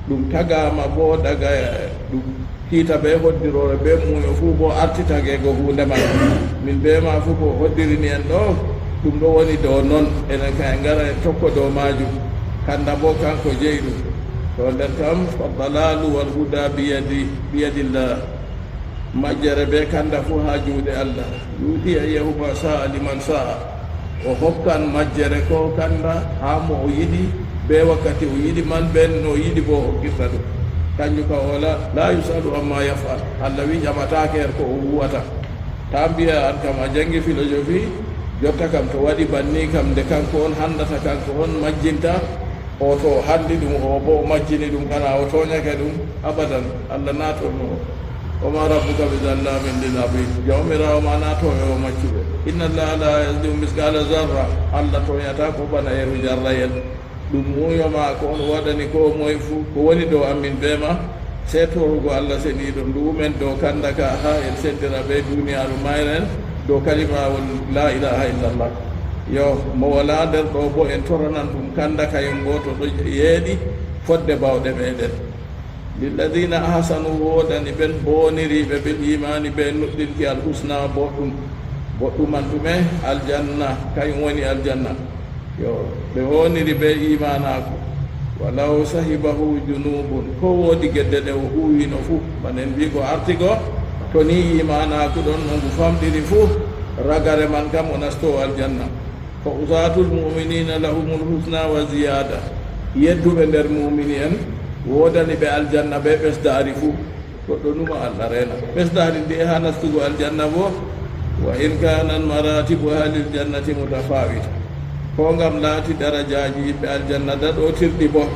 Ɗum tagaama boo daga, eh, ɗum kiita bee hoddiroore bee muuyo fuu boo arti tageego huunde man. Min bee ma fuu ko hoddirini en ɗo, ɗum ɗo woni dow non. Enen kam en ngara en tokko dow maajum. Kanda boo kanko jeyi ɗum. To nden kam, "Faddalaalu wal huda biyadi, biyadillah." Majjere bee kanda fuu haa juuɗe Allah. Yuuti ayyahu ma sa'a liman sa'a. O hokkan majjere koo kanda haa mo o yiɗi, bee wakkati o yiɗi man, bee no o yiɗi boo o hokkirta ɗum. Kanjum kam o la, la yusalu amma yaf'al. Allah wi'i ƴamataake her ko o huwata. Taa mbi'a an kam a janngi filosofi, jotta kam to waɗi banni kam nde kanko on hanndata, kanko on majjinta, o to o hanndi ɗum, o boo o majjini ɗum, kana o tooñake ɗum? Abadan, Allah naa tooñoowo. Wa ma rabbuka bi zallamin lil abid. Jawmiraawo ma naa tooñoowo maccuɓe. Inna Allaha la yazlimu misqala zarra. Allah tooñataa ko bana yeru jarrayel. Ɗum muuyo maako on waɗani koo moye fuu. Ko woni dow amin bee ma, sey torugo Allah seniiɗo, nduumen dow kanda ka haa en senndira bee duniyaaru mayren dow kalimawol la ilaha illallah. Yo, mo walaa nder ɗo boo en toranan ɗum kanda kayum boo to ɗo yeeɗi fodde baawɗe meɗen. Lilladina ahsanu, woodani ɓen booniriiɓe, bil imaani, bee nuɗɗinki, al husna, boɗɗum. Boɗɗum man ɗume? Aljanna, kayum woni aljanna. Yo, ɓe woniri bee iimaanaaku. Walaw sahibahu junubun, ko woodi gedde ɗe o huwino fuu, bana en mbi'i ko arti go, to ni iimaanaaku ɗon no ngu famɗiri fuu, ragare man kam o nasto aljanna. Fa usatul mu'minina lahumul husna wa ziyada. Yedduɓe nder mu'mini en, woodani ɓe aljanna bee ɓesdaari fuu. Goɗɗo numa Allah reena. Ɓesdaari ndi e haa nastugo aljanna boo. Wa in kanat maratibu ahlil jannati mutafawita. Koo ngam laati darajaaji yimɓe aljanna daɗootirɗi boo.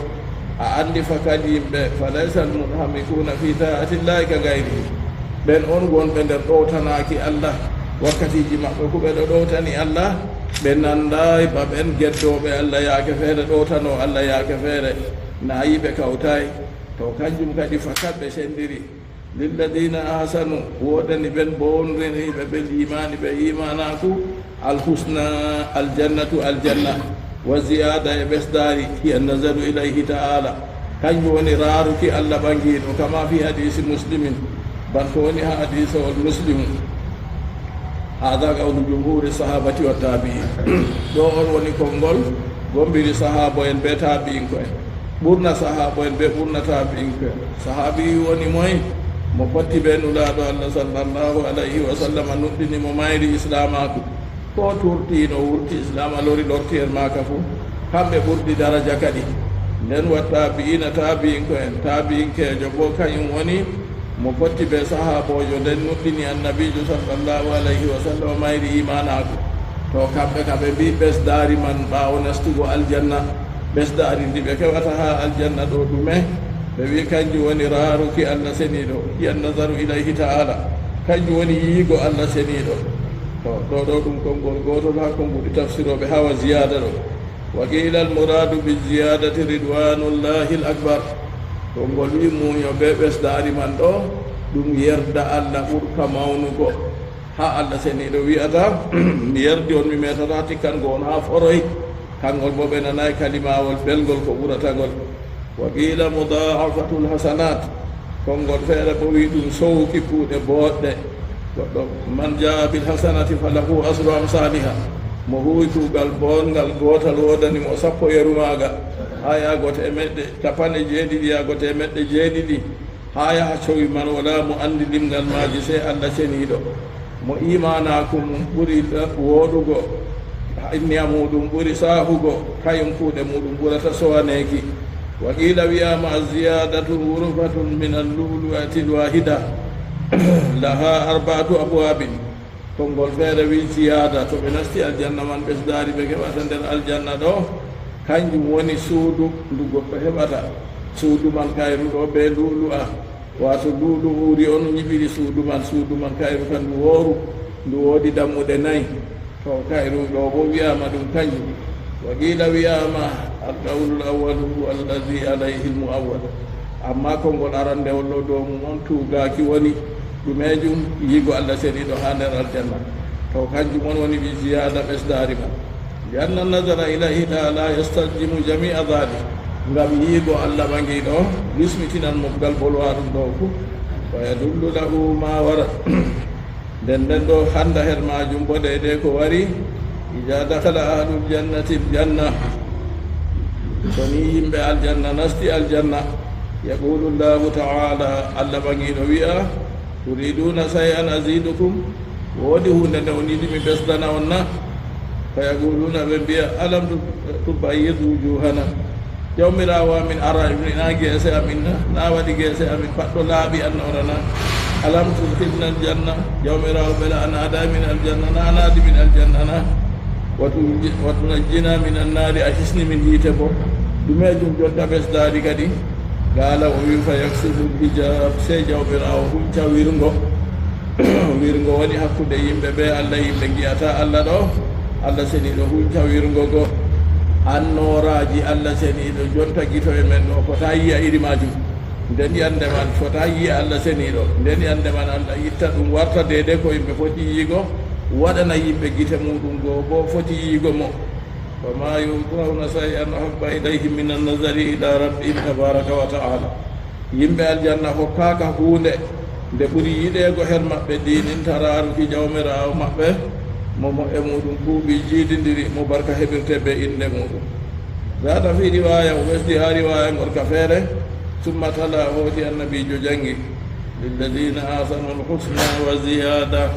A anndi fakat yimɓe, fa laysa al munhamikuna fi ta'atillahi ka gayrihi. Ɓen on wonɓe nder ɗowtanaaki Allah. Wakkatiiji maɓɓe ku ɓe ɗo ɗowtani Allah, ɓe nandaay ba ɓen geddooɓe Allah yaake feere, ɗowtanoo Allah yaake feere. Na yi'i ɓe kawtaay. To kanjum kadi fakat ɓe senndiri. Lilladina ahsanu, woodani ɓen boonriniiɓe ɓe liimaani ɓe iimaanaaku, alhusna, aljannatu, aljanna, wa ziyada, e ɓesdaari, hiya nazaru ilayhi ta'ala, kanjum woni raaruki Allah ɓangiiɗo, kama fi hadisi muslimin, ban ko woni ha hadisawol Muslimu. Hada qawlu jumhuri sahabati wa tabi'in. Ɗo on woni konngol gombiri sahaabo en be tabi'inko en. Ɓurna sahaabo en be ɓurna tabi'inko en. Sahabi woni moy? Mo fotti be Nulaaɗo Allah sallallahu alayhi wa sallam, nuɗɗini mo mayri Islaamaaku. Ko turti no wurti Islaama lori lorti en maaka fu. Kamɓe ɓurdi daraja kadi. Nden wa tabi'ina tabi'inko en. Tabi'inkeejo bo kañum woni mo fotti be sahaaboojo nden nuɗɗini Annabiijo sallallahu alayhi wa sallam mayri iimaanaaku. To kamɓe ka ɓe mbi'i ɓesdaari man ɓaawo nastugo aljanna, ɓesdaari ndi ɓe keɓata haa aljanna ɗo ɗume? Ɓe wi'i kanjum woni raaruki Allah seniiɗo, hiya nazaru ilayhi ta'ala. Kanjum woni yi'igo Allah seniiɗo. To, ɗo, ɗo ɗum konngol gootol haa konnguɗi tafsirooɓe haa wa ziyaada ɗo. Wa qiila al muraadu bi ziyaadati ridwaanullahi al akbar. Konngol wi'i muuyo be ɓesdaari man ɗo, ɗum yerda Allah ɓurka mawnugo. Haa Allah seniiɗo wi'ata, mi yerdi on, mi meetataa tikkango on haa foroy. Kanngol bo ɓe nanaay kalimawol belngol ko ɓurata ngol. Wa qiila mudaa'afatul hasanat. Konngol feere bo wi'i ɗum sowuki kuuɗe booɗɗe. Goɗɗo, man jaa bil hasanati falahu asru amsaliha, mo huwi kuugal boonngal gootal woodani mo sappo yeru maaga, haa yaa gooto e meɗɗe capanɗe jeeɗiɗi, yaa gooto e meɗɗe jeeɗiɗi, haa yaha cowi man, walaa mo anndi limgal maaji sey Allah ceniiɗo. Mo iimaanaaku mum ɓuri wooɗugo, inniya muuɗum ɓuri saahugo, kayum kuuɗe muuɗum ɓurata sowaneeki. Wa qiila wiyaama, azziyaadatu ghurfatun min al-lu'lu'ati al-waahida, laha arba'atu abwaabin. Konngol feere wi'i ziyaada, to ɓe nasti aljanna man, ɓesdaari ɓe keɓata nder aljanna ɗo, kanjum woni suudu ndu goɗɗo heɓata. Suudu man kayru ɗo bee lu'lu'a, waato lu'lu'u uri on nyiɓiri suudu man. Suudu man kayru kan ndu wooru, ndu woodi dammuɗe nayi. To kayru ɗo bo wi'aama ɗum kanjum. Wa qiila wi'aama, al-qawlu al-awwalu huwa alladhi alayhi al-mu'awwal. Ammaa konngol arandewol ɗo dow mum on tuugaaki woni ɗumeejum, yi'go Allah ceniiɗo haa nder aljanna. To kanjum on woni bi ziyaada ɓesdaari man. Li anna an-nazara ilayhi ta'ala yastalzimu jami'a dhalik. Ngam yi'go Allah ɓaŋgiiɗo lismitinan mobgal bolwaaɗum ɗo fuu. Wa yadullu lahu ma warad. Nden nden ɗo handa her maajum bo deydey ko wari, ida dakhala ahlul jannati aljanna, to ni yimɓe aljanna nasti aljanna, yaqulu Allahu ta'ala, Allah ɓaŋgiiɗo wi'a, turiduna shay'an azidukum, woodi huunde nde on yiɗi mi ɓesdana on na? Fa yaquluna, ɓe mbi'a, alam tu- tubayyid wujuhana, Jawmiraawo amin, ara min a geese amin na? Na waɗi geese amin paɗɗo laaɓi annoora na? Alam tudkhilna aljanna, Jawmiraawo bela a naada min aljanna na, a naadi min aljanna na? Wa tunji- wa tunajjina min annaari, a hisni min yiite bo. Ɗumeejum jonta ɓesdaari kadi? Qaala, o wi, fa yakshifu alhijab, sey Jawmiraawo hunca wirngo. Wirngo woni hakkunde yimɓe ɓe Allah, yimɓe ngi'ata Allah ɗo. Allah seniiɗo hunca wirngo go. Annooraaji Allah seniiɗo jonta gito e men ɗo, fota yi'a iri maajum. Nden yande man fota yi'a Allah seniiɗo. Nden yande man Allah itta ɗum warta deydey ko yimɓe foti yi'igo, waɗana yimɓe gite muuɗum go bo foti yi'igo mo. Wa ma yu'tawna shay'an ahabba ilayhim min an-nazari ila rabbihim tabaraka wa ta'ala. Yimɓe aljanna hokkaaka huunde nde ɓuri yiɗeego her maɓɓe diininta raaruki Jawmiraawo maɓɓe, mo mo'e muuɗum kuuɓi jiidindiri, mo barka heɓirte bee innde muuɗum. Zaada fii riwaaya, o ɓesdi haa riwaaya ngorka feere, summa tala, hooti Annabiijo jaŋngi, lilladina ahsanu alhusna wa ziyaada.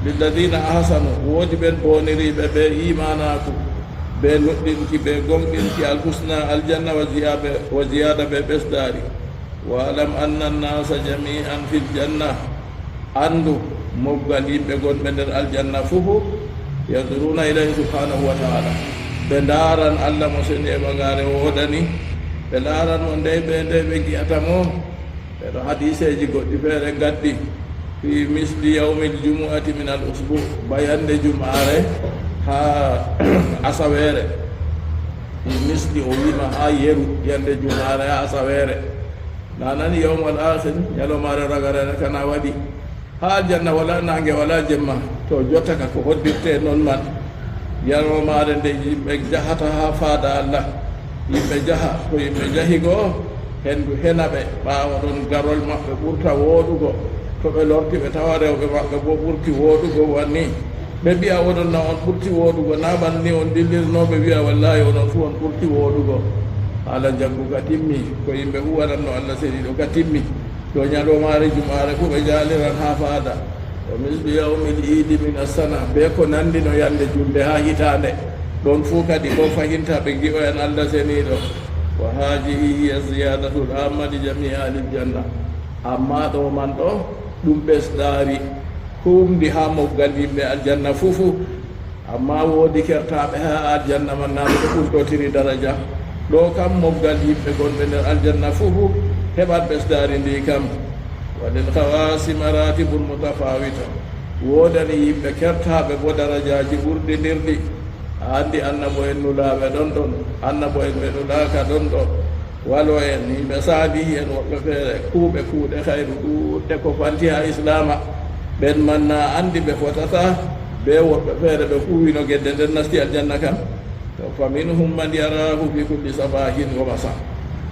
Lilladina ahsanu, woodi ɓen booniriiɓe bee iimaanaaku, bee nuɗɗinki, bee goonɗinki, alhusna, aljanna, wa ziya- wa ziyaada, bee ɓesdaari. Wa'lam anna an-nasa jami'an fil janna. Anndu mobgal yimɓe gonɓe nder aljanna fuu, yanzuruna ilayhi subhanahu wa ta'ala. Ɓe ndaaran Allah mo seni e ɓagaare woodani. Ɓe laaran mo ndey ɓe, ndey ɓe ngi'ata mo. Ɓe ɗo hadiiseeji goɗɗi feere ngaddi. Fi misli yawmil jumu'ati min al usbu. Ba yande jumaare haa asaweere. Fi misli, o wiima haa yeru yande jumaare haa asaweere. Na nani yawmal akhir, nyalomaare ragareere kana waɗi. Haa aljanna walaa naange, walaa jemma. To jotta ka ko hoddirte non man. Nyalomaare nde yimɓe njahata haa faada Allah. Yimɓe njaha, to yimɓe njahi go, hendu hena ɓe, ɓaawo ɗon garol maɓɓe ɓurta wooɗugo. To ɓe lorti ɓe tawa rewɓe maɓɓe bo ɓurti wooɗugo wanni. Ɓe mbi'a, oɗon na on ɓurti wooɗugo, na banni on dillirno? Ɓe mbi'a, wallaahi onon fuu on ɓurti wooɗugo. Haala njaggu ka timmi, ko yimɓe huwananno Allah seniiɗo ka timmi. To nyalomaare jumaare fuu ɓe jaaliran haa faada. Wa mislu yawmil iidi min as-sana, bee ko nanndi no yande julde haa hitaande. Ɗon fuu kadi ko fahinta ɓe ngi'oyan Allah seniiɗo. Wa haadihi hiya ziyaadatul amma li jamii ahlil janna. Ammaa ɗo man ɗo, ɗum ɓesdaari huuɓndi haa mobgal yimɓe aljanna fuu fuu. Ammaa woodi kertaaɓe haa aljanna man, naa ɓe ɓurtotiri daraja. Ɗo kam, mobgal yimɓe gonɓe nder aljanna fuu heɓat ɓesdaari ndi kam. Wa lil khawaasi maratibun mutafaawita. Woodani yimɓe kertaaɓe bo darajaaji ɓurdindirɗi. A anndi annabo'en nulaaɓe ɗon ɗon, annabo'en ɓe nulaaka ɗon ɗon. Walo en, yimɓe saalihi en, woɓɓe feere, kuuɓe kuuɗe hayru ɗuuɗɗe ko fanti haa Islaama. Ɓen man na anndi ɓe fotata bee woɓɓe feere ɓe huwino gedde nden nasti aljanna kan. To, fa minhum man yaraahu fi kulli sabahin wa masa.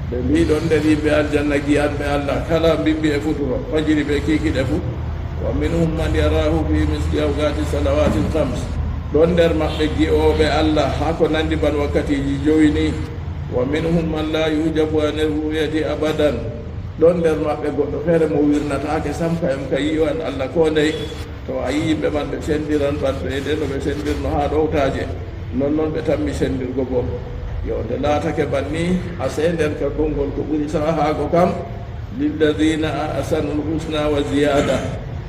Ɓe mbii ɗon nder yimɓe aljanna gi'anɓe Allah kala mbimbi e futuro, fajiri bee kiikiɗe fuu. ومنهم من يراه في مثل أوقات الصلوات الخمس. Ɗon nder maɓɓe gi'ooɓe Allah haa ko nanndi ban wakkatiiji jowi nii. ومنهم من لا يحجب عن الرؤية أبدا. Ɗon nder maɓɓe goɗɗo feere mo wirnataake sam, kayum ka yi'oyan Allah koo ndey. To a yi'i yimɓe man, ɓe senndiran ban, ɓe de no ɓe senndirno haa ɗowtaaje, non non ɓe tammi senndirgo boo. Yo nde laatake ban nii, a seenden ka konngol ko ɓuri sahaago kam, للذين أحسنوا الحسنى وزيادة.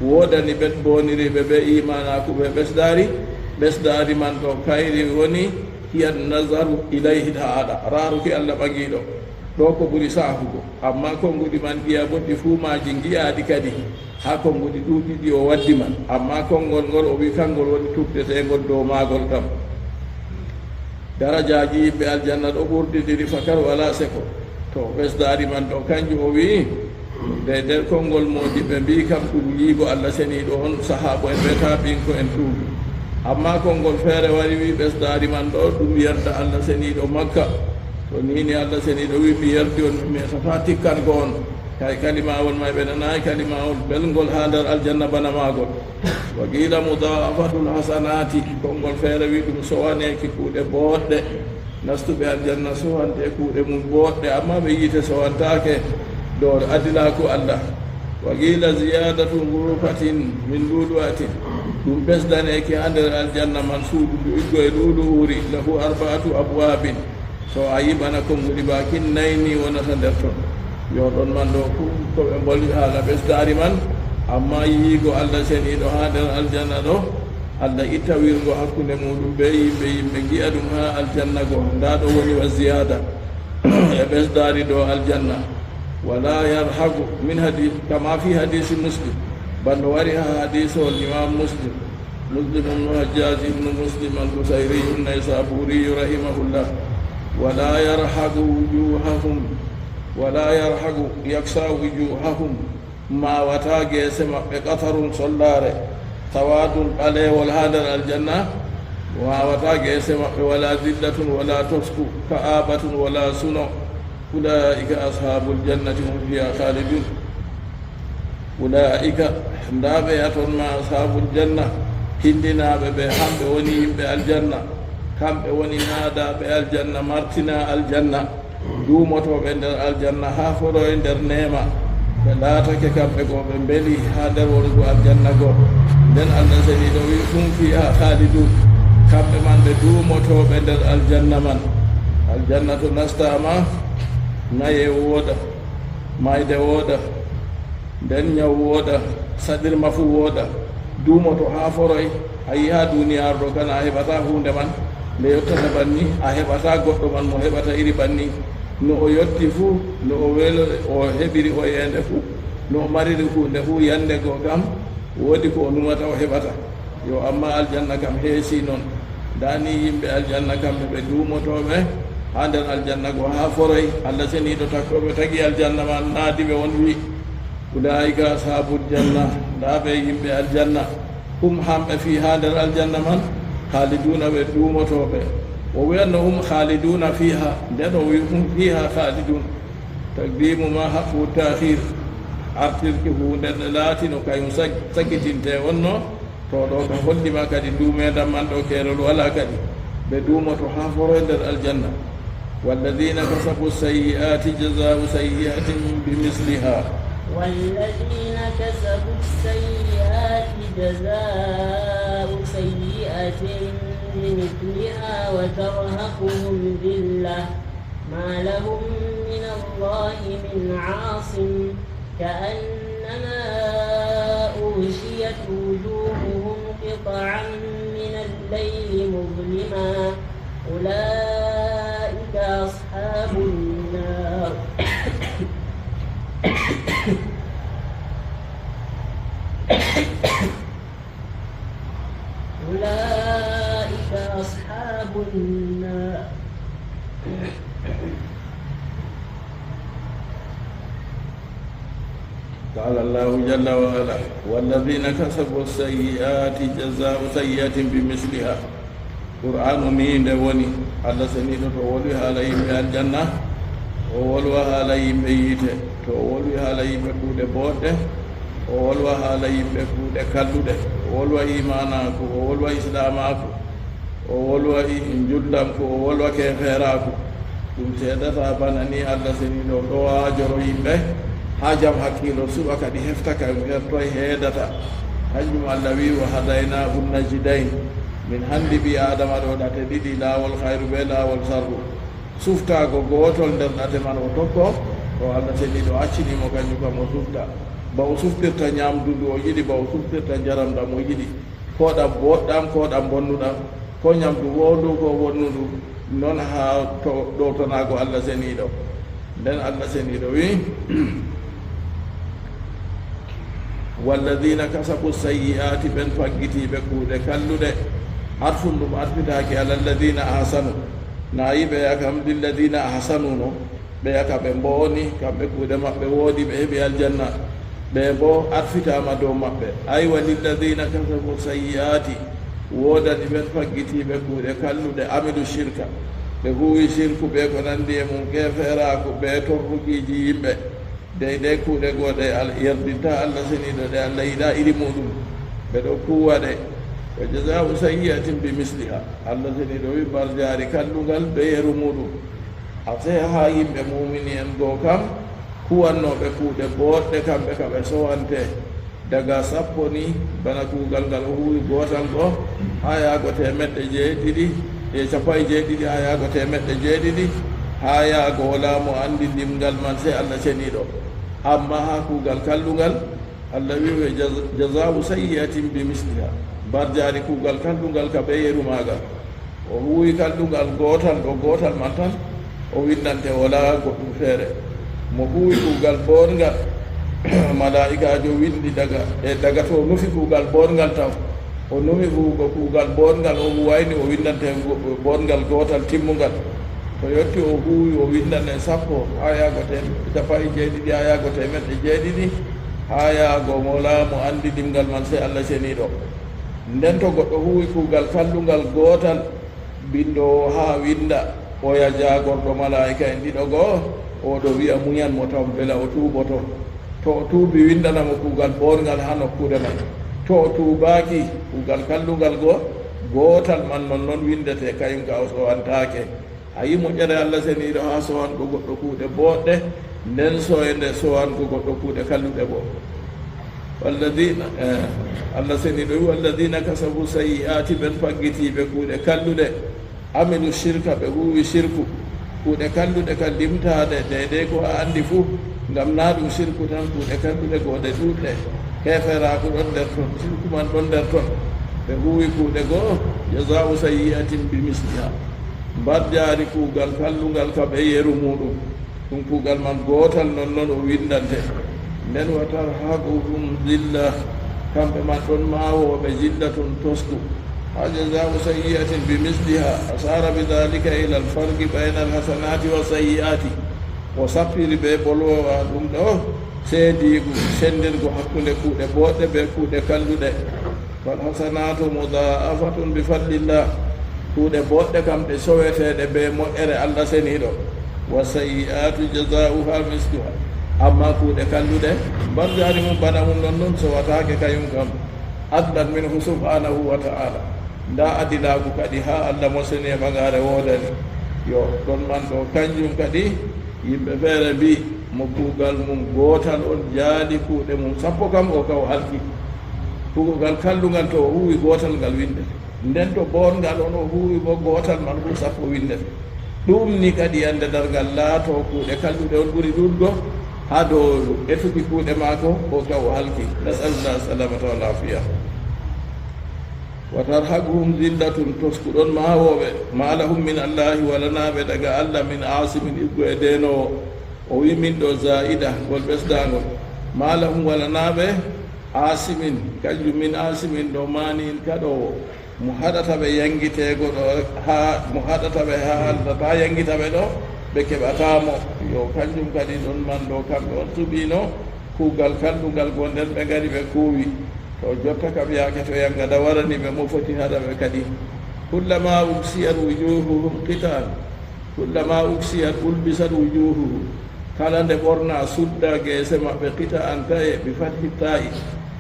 Woodani ɓen booniriiɓe bee iimaanaaku bee ɓesdaari. Ɓesdaari man ɗo kayri woni, هي النظر إليه تعالى, raaruki Allah Ɓaŋiiɗo. Ɗo ko ɓuri saafugo. Ammaa konnguɗi man ɗiya boo ɗi fuu maaji ngi'aaɗi kadi. Haa konnguɗi ɗuuɗɗi ɗi o waddi man. Ammaa konngol ngol o wi'i kanngol woni tuugdeteengol dow maagol kam. Darajaaji yimɓe aljanna ɗo ɓurdindiri fakar walaa seko. To ɓesdaari man ɗo kanjum o wi'i, nde nder konngol moodiɓɓe mbi'i kam ɗum yi'go Allah seniiɗo on, sahaabo en bee taabi'inko'en tuubi. Ammaa konngol feere wari wi'i ɓesdaari man ɗo ɗum yerda Allah seniiɗo makka. To nii ni Allah seniiɗo wi'i mi yerdi on, mi mesataa tikkango on. Kay kalimawol may ɓe nanaay kalimawol belngol haa nder aljanna bana maagol. وقيل مضاعفة الحسنات, konngol feere wi'i ɗum sowaneeki kuuɗe booɗɗe. Nastuɓe aljanna sowante kuuɗe mum booɗɗe, ammaa ɓe yiite sowantaake dow adilaaku Allah. وقيل زيادة غرفة من لؤلؤة, ɗum ɓesdaneeki haa nder aljanna man suudu ndu iggo e lu'ulu'u uri, له أربعة أبواب. To a yi'i bana konnguɗi baakin nayi ni wonata nder ton. Yo ɗon man ɗo fuu ko ɓe mboli haala ɓesdaari man, ammaa yi'igo Allah seniiɗo haa nder aljanna ɗo, Allah itta wirgo hakkunde muuɗum bee yimɓe, yimɓe ngi'a ɗum haa aljanna go. Ndaa ɗo woni wa ziyaada e ɓesdaari dow aljanna. ولا يرهق من حديث كما في حديث مسلم. Bano wari haa hadiisol Imaam Muslim. مسلم بن الحجاج بن مسلم القشيري النيسابوري رحمه الله. ولا يرهق وجوههم، ولا يرهق يكسى وجوههم. Maawataa geese maɓɓe قتر sollaare. سواد ɓaleewol haa nder aljanna. Maawataa geese maɓɓe, ولا ذلة ولا tosku, كآبة ولا suno. أولئك أصحاب الجنة هم فيها خالدون. Ulaa'ika, ndaa ɓe ya ton ma ashaabul janna, hindinaaɓe ɓe, hamɓe woni yimɓe aljanna, kamɓe woni naadaaɓe aljanna, martinaa aljanna, duumotooɓe nder aljanna haa foroy nder neema. Ɓe laatake kamɓe go ɓe mbeli haa nder wonugo aljanna go. Nden Allah seniiɗo wi'i, hum fiihaa khaaliduun, kamɓe man ɓe duumotooɓe nder aljanna man. Aljanna to nastaama, naye wooda, mayde wooda, nden nyaw wooda, saɗirma fuu wooda, duumoto haa foroy. A yi'i haa duniyaaru ɗo, kana a heɓataa huunde man, nde yottata banni, a heɓataa goɗɗo man mo heɓata iri banni. No o yotti fuu, no o welo, o heɓiri hoyeende fuu, no o mariri huunde fuu, yande goo kam, woodi ko o numata o heɓata. Yo, ammaa aljanna kam heesi non. Ndaa ni yimɓe aljanna kamɓe ɓe duumotooɓe haa nder aljanna go haa foroy. Allah seniiɗo takkooɓe tagi aljanna man naadi ɓe on wi'i, ulaa'ika ashaabul janna, ndaa ɓe yimɓe aljanna, hum hamɓe fiihaa nder aljanna man, khaaliduuna ɓe duumotooɓe. O wi'anno hum khaaliduuna fiihaa, nden o wi'i hum fiihaa khaaliduun. Taqdiimu maa haqqu ta'khiir, artirki huunde nde laatino kayum sag-, sakkitinte wonno, to ɗo ka holli ma kadi ndu meeɗan man ɗo keerol walaa kadi. Ɓe duumoto haa foroy nder aljanna. والذين كسبوا السيئات جزاء سيئة بمثلها. والذين كسبوا السيئات جزاء سيئة بمثلها وترهقهم ذلة ما لهم من الله من عاصم كأنما أغشيت وجوههم قطعا من الليل مظلما أولئك أصحاب النار. أولئك أصحاب النار. قال الله جل وعلا: والذين كسبوا السيئات جزاء سيئة بمثلها. Qur'aanu nii nde woni, Allah seniiɗo to o wolwi haala yimɓe aljanna, o wolwa haala yimɓe yiite, to o wolwi haala yimɓe kuuɗe booɗɗe, O wolwa haala yimɓe kuuɗe kalluɗe, o wolwa iimaanaaku, o wolwa islaamaaku, o wolwa i-, njullamku, o wolwa keefeeraaku. Ɗum seedata bana ni Allah seniiɗo ɗo waajoro yimɓe, haa jam hakkiilo suɓa kadi hefta ka hertoy heedata. Kanjum Allah wi'i, "Wa hadaynaahu najdayn." Min handi ɓii Aadama ɗo ɗate ɗiɗi, laawol hayru bee laawol sarru. Suftaago gootol nder ɗate man o tokko, to Allah seniiɗo accini mo kanjum kam o sufta. Ba o suftirta nyaamdu ndu o yiɗi, ba o suftirta njaram ɗam o yiɗi. Ko ɗam booɗɗam, ko ɗam bonnuɗam, ko nyaamdu woondu, ko wonnudu, non haa to ɗowtanaago Allah seniiɗo. Nden Allah seniiɗo wi'i, "Walladina kasabu sayyi'ati", ɓen faggitiiɓe kuuɗe kalluɗe, arfun ɗum arfitaaki ala alladina ahsanu. Na yiɓe ya kam lilladina ahsanu no, ɓe yaka ɓe mbooni, kamɓe kuuɗe maɓɓe woodi, ɓe heɓi aljanna. Ɓe boo arfitaama dow maɓɓe. Aywa, lilladina kasabu sayyi'ati, woodani ɓen faggitiiɓe kuuɗe kalluɗe, amilu shirka, ɓe huuwi shirku bee ko nandi e mum, keefeeraaku bee torrukiiji yimɓe. Dey dey kuuɗe goo ɗe Al-, yerdinta Allah seniiɗo, ɗe Allah yiɗa iri muuɗum, ɓe ɗo kuuwa ɗe. Wa jazaa'u sayyi'atin bi misliha. Allah seniiɗo wi'i, mbarjaari kallungal bee yeru muuɗum. A seha haa yimɓe muumini en goo kam, kuwannooɓe kuuɗe booɗɗe, kamɓe ka ɓe sowante. Daga sappo ni, bana kuugal ngal o huuwi gootal go, haa yaago teemeɗɗe jeeɗiɗi e cappanɗe jeeɗiɗi, haa yaago teemeɗɗe jeeɗiɗi, haa yaago walaa mo anndi limgal man, sey Allah seniiɗo. Ammaa haa kuugal kallungal, Allah wi'i, "Wa jaz-, jazaa'u sayyi'atin bi misliha." Mbarjaari kuugal kallungal ka bee yeru maagal. O huuwi kallungal gootal ɗo, gootal man tan, o winndante, walaa goɗɗum feere. Mo huuwi kuugal booɗngal, malaa'ikaajo winndi daga, e daga to o nufi kuugal booɗngal taw. O nufi huuwugo kuugal booɗngal, o huuwayni, o winndante go-, booɗngal gootal timmungal. To yotti o huuwi, o winndane sappo, haa yaago tem-, cappanɗe jeeɗiɗi, haa yaago teemeɗɗe jeeɗiɗi, haa yaago mo walaa mo anndi limgal man, sey Allah seniiɗo. Nden to goɗɗo huuwi kuugal kallungal gootal, binndoowo haa winnda, oya jaagorɗo malaa'ika en ɗiɗo go, o ɗo wi'a munyan mo taw mbela o tuuboto. To o tuubi, winndana mo kuugal booɗngal haa nokkuure man. To o tuubaaki, kuugal kallungal go, gootal man non non winndete, kayum ka o sowantaake. A yi moƴƴere Allah seniiɗo haa sowango goɗɗo kuuɗe booɗɗe, nden soyde sowango goɗɗo kuuɗe kalluɗe boo. Walladina, eh, Allah seniiɗo wi, "Walladina kasabu sayyi'ati", ɓen faggitiiɓe kuuɗe kalluɗe, amilu shirka, ɓe huuwi shirku, kuuɗe kalluɗe ka limtaade deydey ko a anndi fuu, ngam naa ɗum shirku tan, kuuɗe kalluɗe goo ɗe ɗuuɗɗe, keeferaaku ɗon nder ton, shirku man ɗon nder ton, ɓe huuwi kuuɗe goo, jazaa'u sayyi'atin bi misliha. Mbarjaari kuugal kallungal ka bee yeru muuɗum. Ɗum kuugal man gootal non non o winndante. Nden, "Wa tarhaquhum zilla", kamɓe man ɗon maawooɓe, "zillatun", tosku. Haa jazaa'u sayyi'atin bi misliha, asara bi dhalika ila al-farqi bayna al-hasanati wa sayyi'ati. O sappiri bee bolwowa ɗum ɗo, seediigu, senndirgu hakkunde kuuɗe booɗɗe bee kuuɗe kalluɗe. "Fal hasanatu mudha'afatun bi fadlillah." Kuuɗe booɗɗe kam ɗe soweteeɗe bee moƴƴere Allah seniiɗo. "Wa sayyi'atu jazaa'uha misluha." Ammaa kuuɗe kalluɗe, mbarjaari mum bana mum non non sowataake kayum kam. Adlan minhu subhanahu wa ta'ala. Ndaa adilaaku kadi haa Allah mo seni e ɓagaare woodani. Yo, ɗon man ɗo kanjum kadi, yimɓe feere mbi'i, mo kuugal mum gootal on jaali kuuɗe mum sappo kam, o kaw halki. Kuugal kallungal to o huuwi gootal ngal winndete. Nden to boongal on o huuwi bo gootal man fuu sappo winndete. Ɗum ni kadi yande dargal laato kuuɗe kalluɗe on ɓuri ɗuɗgo haa dow etuki kuuɗe maako, o kaw halki. Nas'alullah salamata wal afiya. "Wa tarhaquhum zillatun", toskuɗon maawooɓe, "ma lahum min Allahi", walanaaɓe daga Allah, "min asimin", iggo e deenoowo. O wi min ɗo zaida, ngol ɓesdaangol. "Ma lahum", walanaaɓe, "asimin", kanjum "min asimin" ɗo maani in kaɗoowo. Mo haɗata ɓe yangiteego ɗo haa, mo haɗata ɓe haa Allah taa yangita ɓe ɗo, ɓe keɓataa mo. Yo, kanjum kadi ɗon man ɗo, kamɓe on suɓiino kuugal kallugal goo nden ɓe ngari ɓe kuuwi. To jotta kam yaake to yangada warani ɓe, mo foti haɗa ɓe kadi? "Kullama uksiyat wujuhuhum qitan, kullama uksiyat ulbisat wujuhuhum." Kala nde ɓorna sudda geese maɓɓe qita'an ta'e bi fathi ta'i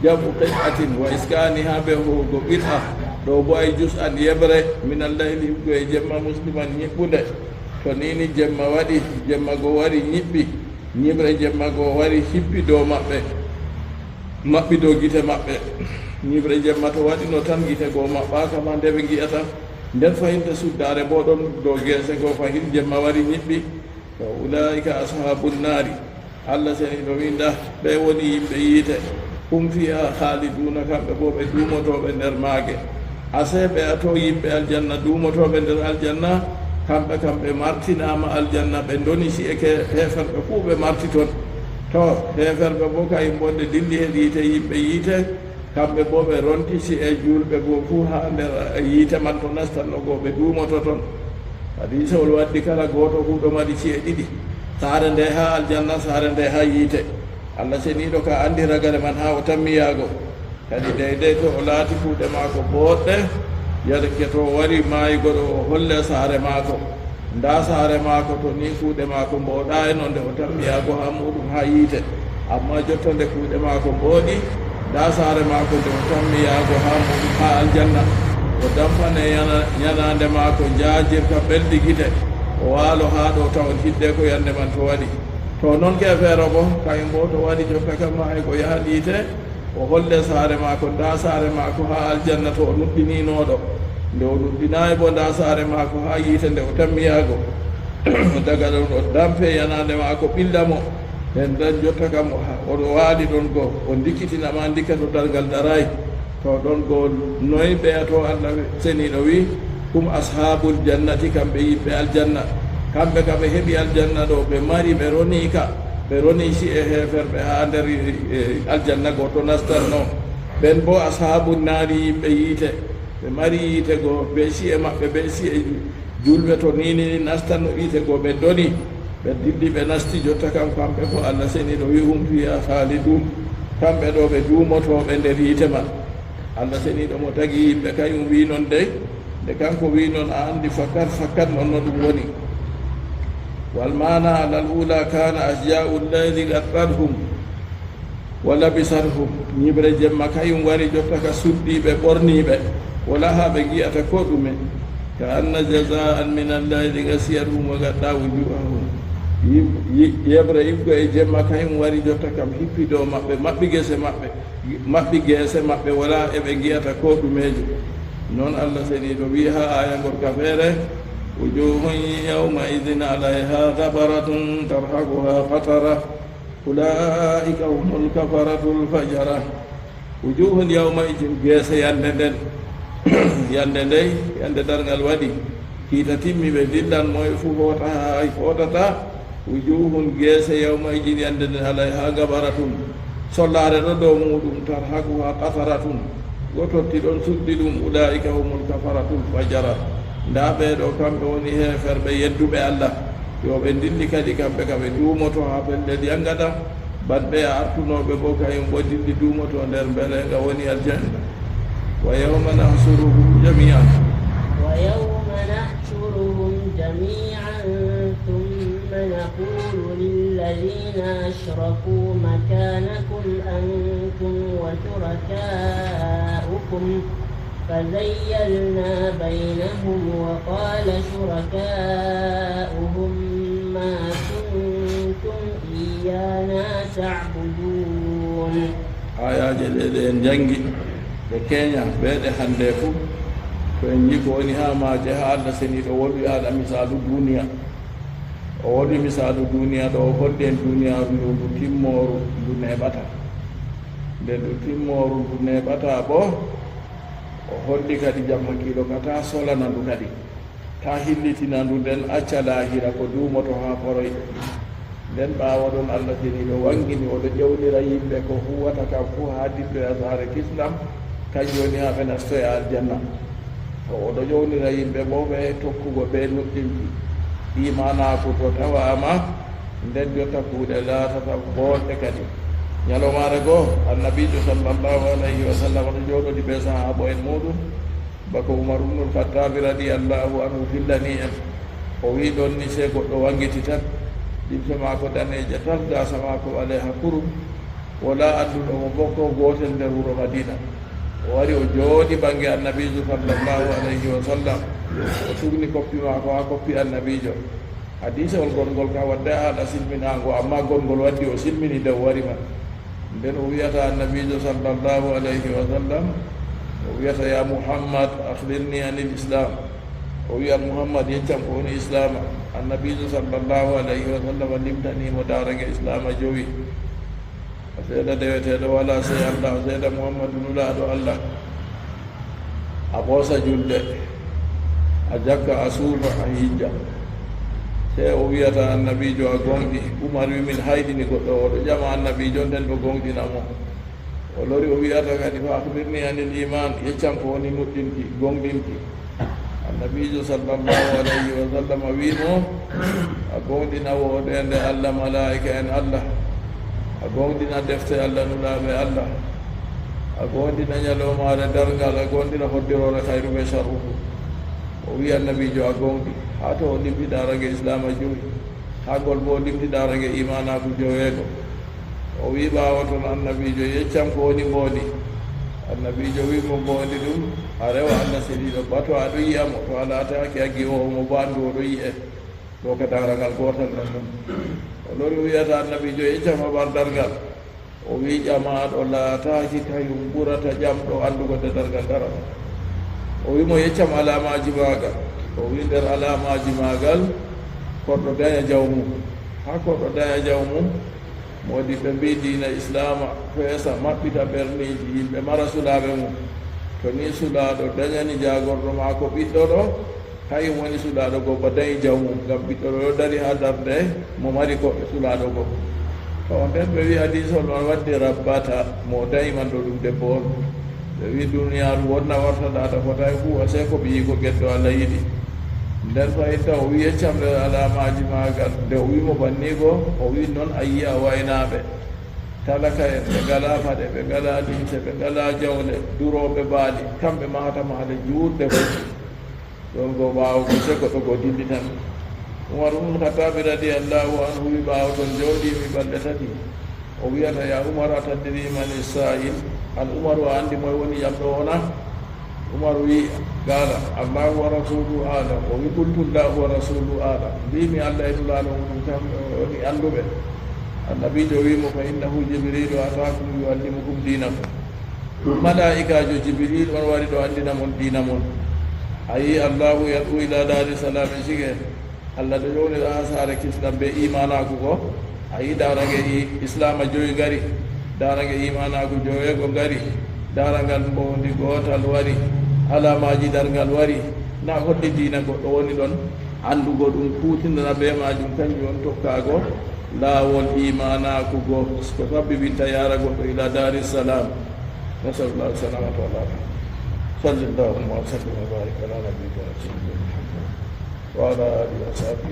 jam'u qit'atin wa iskaniha be ho'ugo qit'a ɗo bo ay juz'an yeɓre minal layli hibgo e jemma musliman nyiɓɓunde. To nini jemma waɗi, jemma go wari nyiɓɓi, nyiɓre jemma go wari hippi dow maɓɓe, maɓɓi dow gite maɓɓe. Nyiɓre jemma to waɗino tan gite go maɓɓaka ma nde ɓe ngi'ata. Nden fahin to suddare bo ɗon dow geese go fahin jemma wari nyiɓɓi. To ulaa'ika ashaabun naari. Allah seniiɗo wi'i, ndaa, ɓe woni yimɓe yiite. Hum fiihaa khaaliduuna, kamɓe boo ɓe duumotooɓe nder maage. Asee ɓe a to yimɓe aljanna duumotooɓe nder aljanna, kamɓe kam ɓe martinaama aljanna, ɓe ndoni ci'e ke heeferɓe fuu ɓe marti ton. To heeferɓe boo ka'im boo nde dilli hedi yiite yimɓe yiite, kamɓe boo ɓe ronti ci'e juulɓe goo fuu haa nder yiite man to nastanno goo ɓe duumoto ton. Hadiisawol waddi kala gooto fuu ɗo mari ci'e ɗiɗi, saare nde haa aljanna, saare nde haa yiite. Allah seniiɗo ka anndi ragare man haa o tammi yaago. Kadi deydey to o laati kuuɗe maako booɗɗe, yadake to o wari maayugo ɗo o holle saare maako. Ndaa saare maako to ni kuuɗe maako mbooɗaayno nde o tammi yaago haa muuɗum haa yiite. Ammaa jotta nde kuuɗe maako mbooɗi, ndaa saare maako nde o tammi yaago haa muuɗum haa aljanna. O dampanee yana-, yanaande maako njaajirka ɓelndi gite. O waalo haa ɗo tawon hiddeko yannde man to waɗi. To non keefeero bo, kañum bo to waɗi jotta kam maayugo yahan yiite, o holle saare maako, ndaa saare maako haa aljanna to o nuɗɗiniinooɗo. Nde o nuɗɗinaay bo, ndaa saare maako haa yiite nde o tammi yaago. Daga ɗon o dampe yanaande maako ɓilla mo. Nden ɗon jotta kam o ha-, o waali ɗon go, o ndikkitina ma ndikka to dargal daraay. To ɗon go noy ɓeya to Allah seniiɗo wi'i, hum ashaabul jannati, kamɓe yimɓe aljanna. Kamɓe ka ɓe heɓi aljanna ɗo, ɓe mari, ɓe ronii ka, ɓe ronii ci'e heeferɓe haa nder, eh, aljanna go to nastanno. Ɓen bo ashaabun naari, yimɓe yiite. Ɓe mari yiite go, be ci'e maɓɓe, be ci'e ju-, juulɓe to niini nastanno yiite go, ɓe ndoni, ɓe dilli, ɓe nasti, jotta kam kamɓe ko Allah seniiɗo wi'i, hum fiihaa khaaliduun. Kamɓe ɗo ɓe duumotooɓe nder yiite man. Allah seniiɗo mo tagi yimɓe kañum wi'i non dey, nde kanko wi'i non a anndi fakat, fakat non no ɗum woni. Wal maana alal uulaa kaana ashjaa'ul layli ghattathum. Wa labisathum, nyiɓre jemma kañum wari jotta ka suddiiɓe, ɓorniiɓe, walaa haa ɓe ngi'ata koo ɗume. Ka anna jazaa'an minal layli ghashiyathum wa ghattaa wujuuhahum. Yi-, yi-, yeɓre yiɓgo e jemma kañum wari jotta kam hippi dow maɓɓe, maɓɓi gese maɓɓe, maɓɓi geese maɓɓe, walaa e ɓe ngi'ata koo ɗumeejo. Non Allah seniiɗo wi'i haa aaya ngorka feere, wujuuhun yawma'idhin alayhaa ghabaratun tarhaquhaa qatarah. Ulaa'ika humul kafaratul fajara. Wujuuhun yawma'idhin, geese yannde nden. Yannde ndey, yannde darngal waɗi. Kiita timmi ɓe dillan, moye fuu hoota haa hay footataa. Wujuuhun, geese, yawma'idhin, yannde nden, alayhaa ghabaratun. Sollaare ɗo dow muuɗum, tarhaquhaa qataratun. Go totti ɗon suddi ɗum, ulaa'ika humul kafaratul fajara. Ndaa ɓee ɗo, kamɓe woni heeferɓe yedduɓe Allah. Yo ɓe ndilli kadi kamɓe ka ɓe duumoto haa pellel yangata, bana ɓe artunooɓe bo kañum bo dilli duumoto nder mbeleenga woni aljanna. Wa yawma nahshuruhum jamii'an. ويوم نحشرهم جميعا ثم نقول للذين أشركوا مكانكم أنتم وشركاؤكم فزيلنا بينهم وقال شركاؤهم ما كنتم إيانا تعبدون. Aayaaje ɗe, ɗe en njanngi, ɗe keenya, ɓe ɗe hannde fuu, to en njii ko woni haa maaje, haa Allah seniiɗo wolwi haala misaalu duuniya. O wolwi misaalu duuniya ɗo, o holli en duuniyaaru ndu, ndu timmooru, ndu neeɓataa. Nde ndu timmooru, ndu neeɓataa bo, o holli kadi jam hakkiilo ka taa solana ndu kadi. Taa hillitina ndu, nden acca laahira ko duumoto haa foroy. Nden ɓaawo ɗon Allah seniiɗo wanngini, o ɗo ƴewnira yimɓe ko huwata kam fuu haa dilloya saare kisndam, kanjum woni haa ɓe nastoya aljanna. To o ɗo ƴewnira yimɓe boo ɓe tokkugo bee nuɗɗinki iimaanaaku to tawaama, nden jotta kuuɗe laatata booɗɗe kadi. Nyalawmaare goo, Annabiijo sallallahu alayhi wa sallam ɗo jooɗodi bee sahaabo'en muuɗum, bako Umar ibnul Khattabi radiyallahu anhu fillani en. O wi'i, ɗon ni sey goɗɗo waŋgiti tan, Limse maako daneeje tal, gaasa maako ɓaleeha kurum. Walaa annduɗo mo boo koo gootel nder wuro Madiina. O wari o jooɗi bannge Annabiijo sallallaahu alayhi wa sallam. O sugni koppi maako haa koppi Annabiijo. Hadiisewol gonngol kam waddaay haala silminaango, ammaa gonngol waddi o silmini nde o wari man. Nden o wi'ata Annabiijo sallallaahu alayhi wa sallam, o wi'ata, "Yaa Muhammad, akhbirnii anil Islaam." O wi'a, "Muhammad, yeccam ko woni Islaama." Annabiijo sallallaahu alayhi wa sallam limtanii mo darange Islaama jowi. A seeda deweteeɗo walaa sey Allah, a seeda Muhammadu nulaaɗo Allah, a ɓoosa julde, a jakka, a suufa, a hijja. Sey o wi'ata Annabiijo, "A gooŋɗi." Umar wi'i, "Min hayɗini goɗɗo, o ɗo ƴama Annabiijo, nden ɗo gooŋɗina mo." O lori o wi'ata kadi, "Fa akhbirnii anil iimaan, yeccam ko woni nuɗɗinki, gooŋɗinki." Annabiijo sallallaahu alayhi wa sallam wi'i mo, "A gooŋɗina woɗeende Allah, malaa'ika'en Allah, a gooŋɗina defte Allah, nulaaɓe Allah, a gooŋɗina nyalawmaare darngal, a gooŋɗina hoddiroore khayru bee sharruhu." O wi'i Annabiijo, "A gooŋɗi." Haa to o limti darange Islaama jowi, haa ngol boo o limti darange iimaanaaku joweego. O wi'i ɓaawo ton, "Annabiijo, yeccam ko woni mboondi." Annabiijo wi'i mo, "Mboondi ɗum, a rewa Allah seniiɗo ba to a ɗon yi'a mo, to a laataaki a gi'oowo mo ba anndu o ɗon yi'e." Ɗo ka darangal gootal non ɗum. O lori o wi'ata Annabiijo, "Yeccam habar darngal." O wi'i, "Ƴamaaɗo laataaki kayum ɓurata ƴamɗo anndugo nde darngal darata." O wi'i mo, "Yeccam alaamaaji maagal." O wi'i, "Nder alaamaaji maagal, korɗo danya jaw mum." Haa korɗo danya jaw mum, moodiɓɓe mbi'i diina Islaama feesa, maɓɓita ɓerniiji, yimɓe mara sulaaɓe mum. To nii sulaaɗo danyani jaagorɗo maako ɓiɗɗo ɗo, kayum woni sulaaɗo go ba danyi jaw mum, ngam ɓiɗɗo ɗo ɗo dari haa darnde mo mari ko sulaaɗo go. To nden ɓe wi'i hadiisol man waddi rabbata, mo danyi man ɗo ɗum debbo on. Ɓe wi'i duniyaaru wonna warta ɗaata fotaay huuwa sey ko ɓiyiiko geddo Allah yiɗi. Nden fahinta o wi'i yeccam nder alaamaaji maagal. Nde o wi'i mo banni go, o wi'i non a yi'a waynaaɓe. Talaka'en ɓe ngalaa paɗe, ɓe ngalaa limse, ɓe ngalaa jawle, durooɓe baali, kamɓe mahata mahale juutɗe foy. Ɗon go ɓaawo go sey goɗɗo go dillitan. Umar ibn Khattabi radiyallahu anhu wi'i ɓaawo ton jooɗiimi balɗe tati. O wi'ata, "Yaa Umar, atadri mani saa'il?" An Umaru, a anndi moy woni ƴamɗo o na? Umaru wi'i, "Qaala, Allahu wa rasuuluhu a'lam." O wi'i, "Qultu, Allahu wa rasuuluhu a'lam." Mbiimi, "Allah e Nulaaɗo mum kam woni annduɓe." Annabiijo wi'i mo, "Fa innahu Jibriilu ataakum yu'allimukum diinakum." Ɗum malaa'ikaajo Jibriil on wari ɗo anndina mon diina mon. A yi'i, Allahu yad'u ila daari salaami, sike Allah ɗo yownira haa saare kisndam bee iimaanaaku go. A yi'i, darange i-, Islaama jowi ngari, darange iimaanaaku joweego ngari, darangal mboondi gootal wari, alaamaaji darngal wari. Na holli diina goɗɗo woni ɗon? Anndugo ɗum, kuutinana bee maajum, kanjum on tokkaago laawol iimaanaaku go, ko sabbibinta yaara goɗɗo ila daari salaam. Nasalullah salamata wal aafiya. Sallallahu wa sallim wa barik ala nabiyyina Muhammad wa ala alihi wa sahbihi.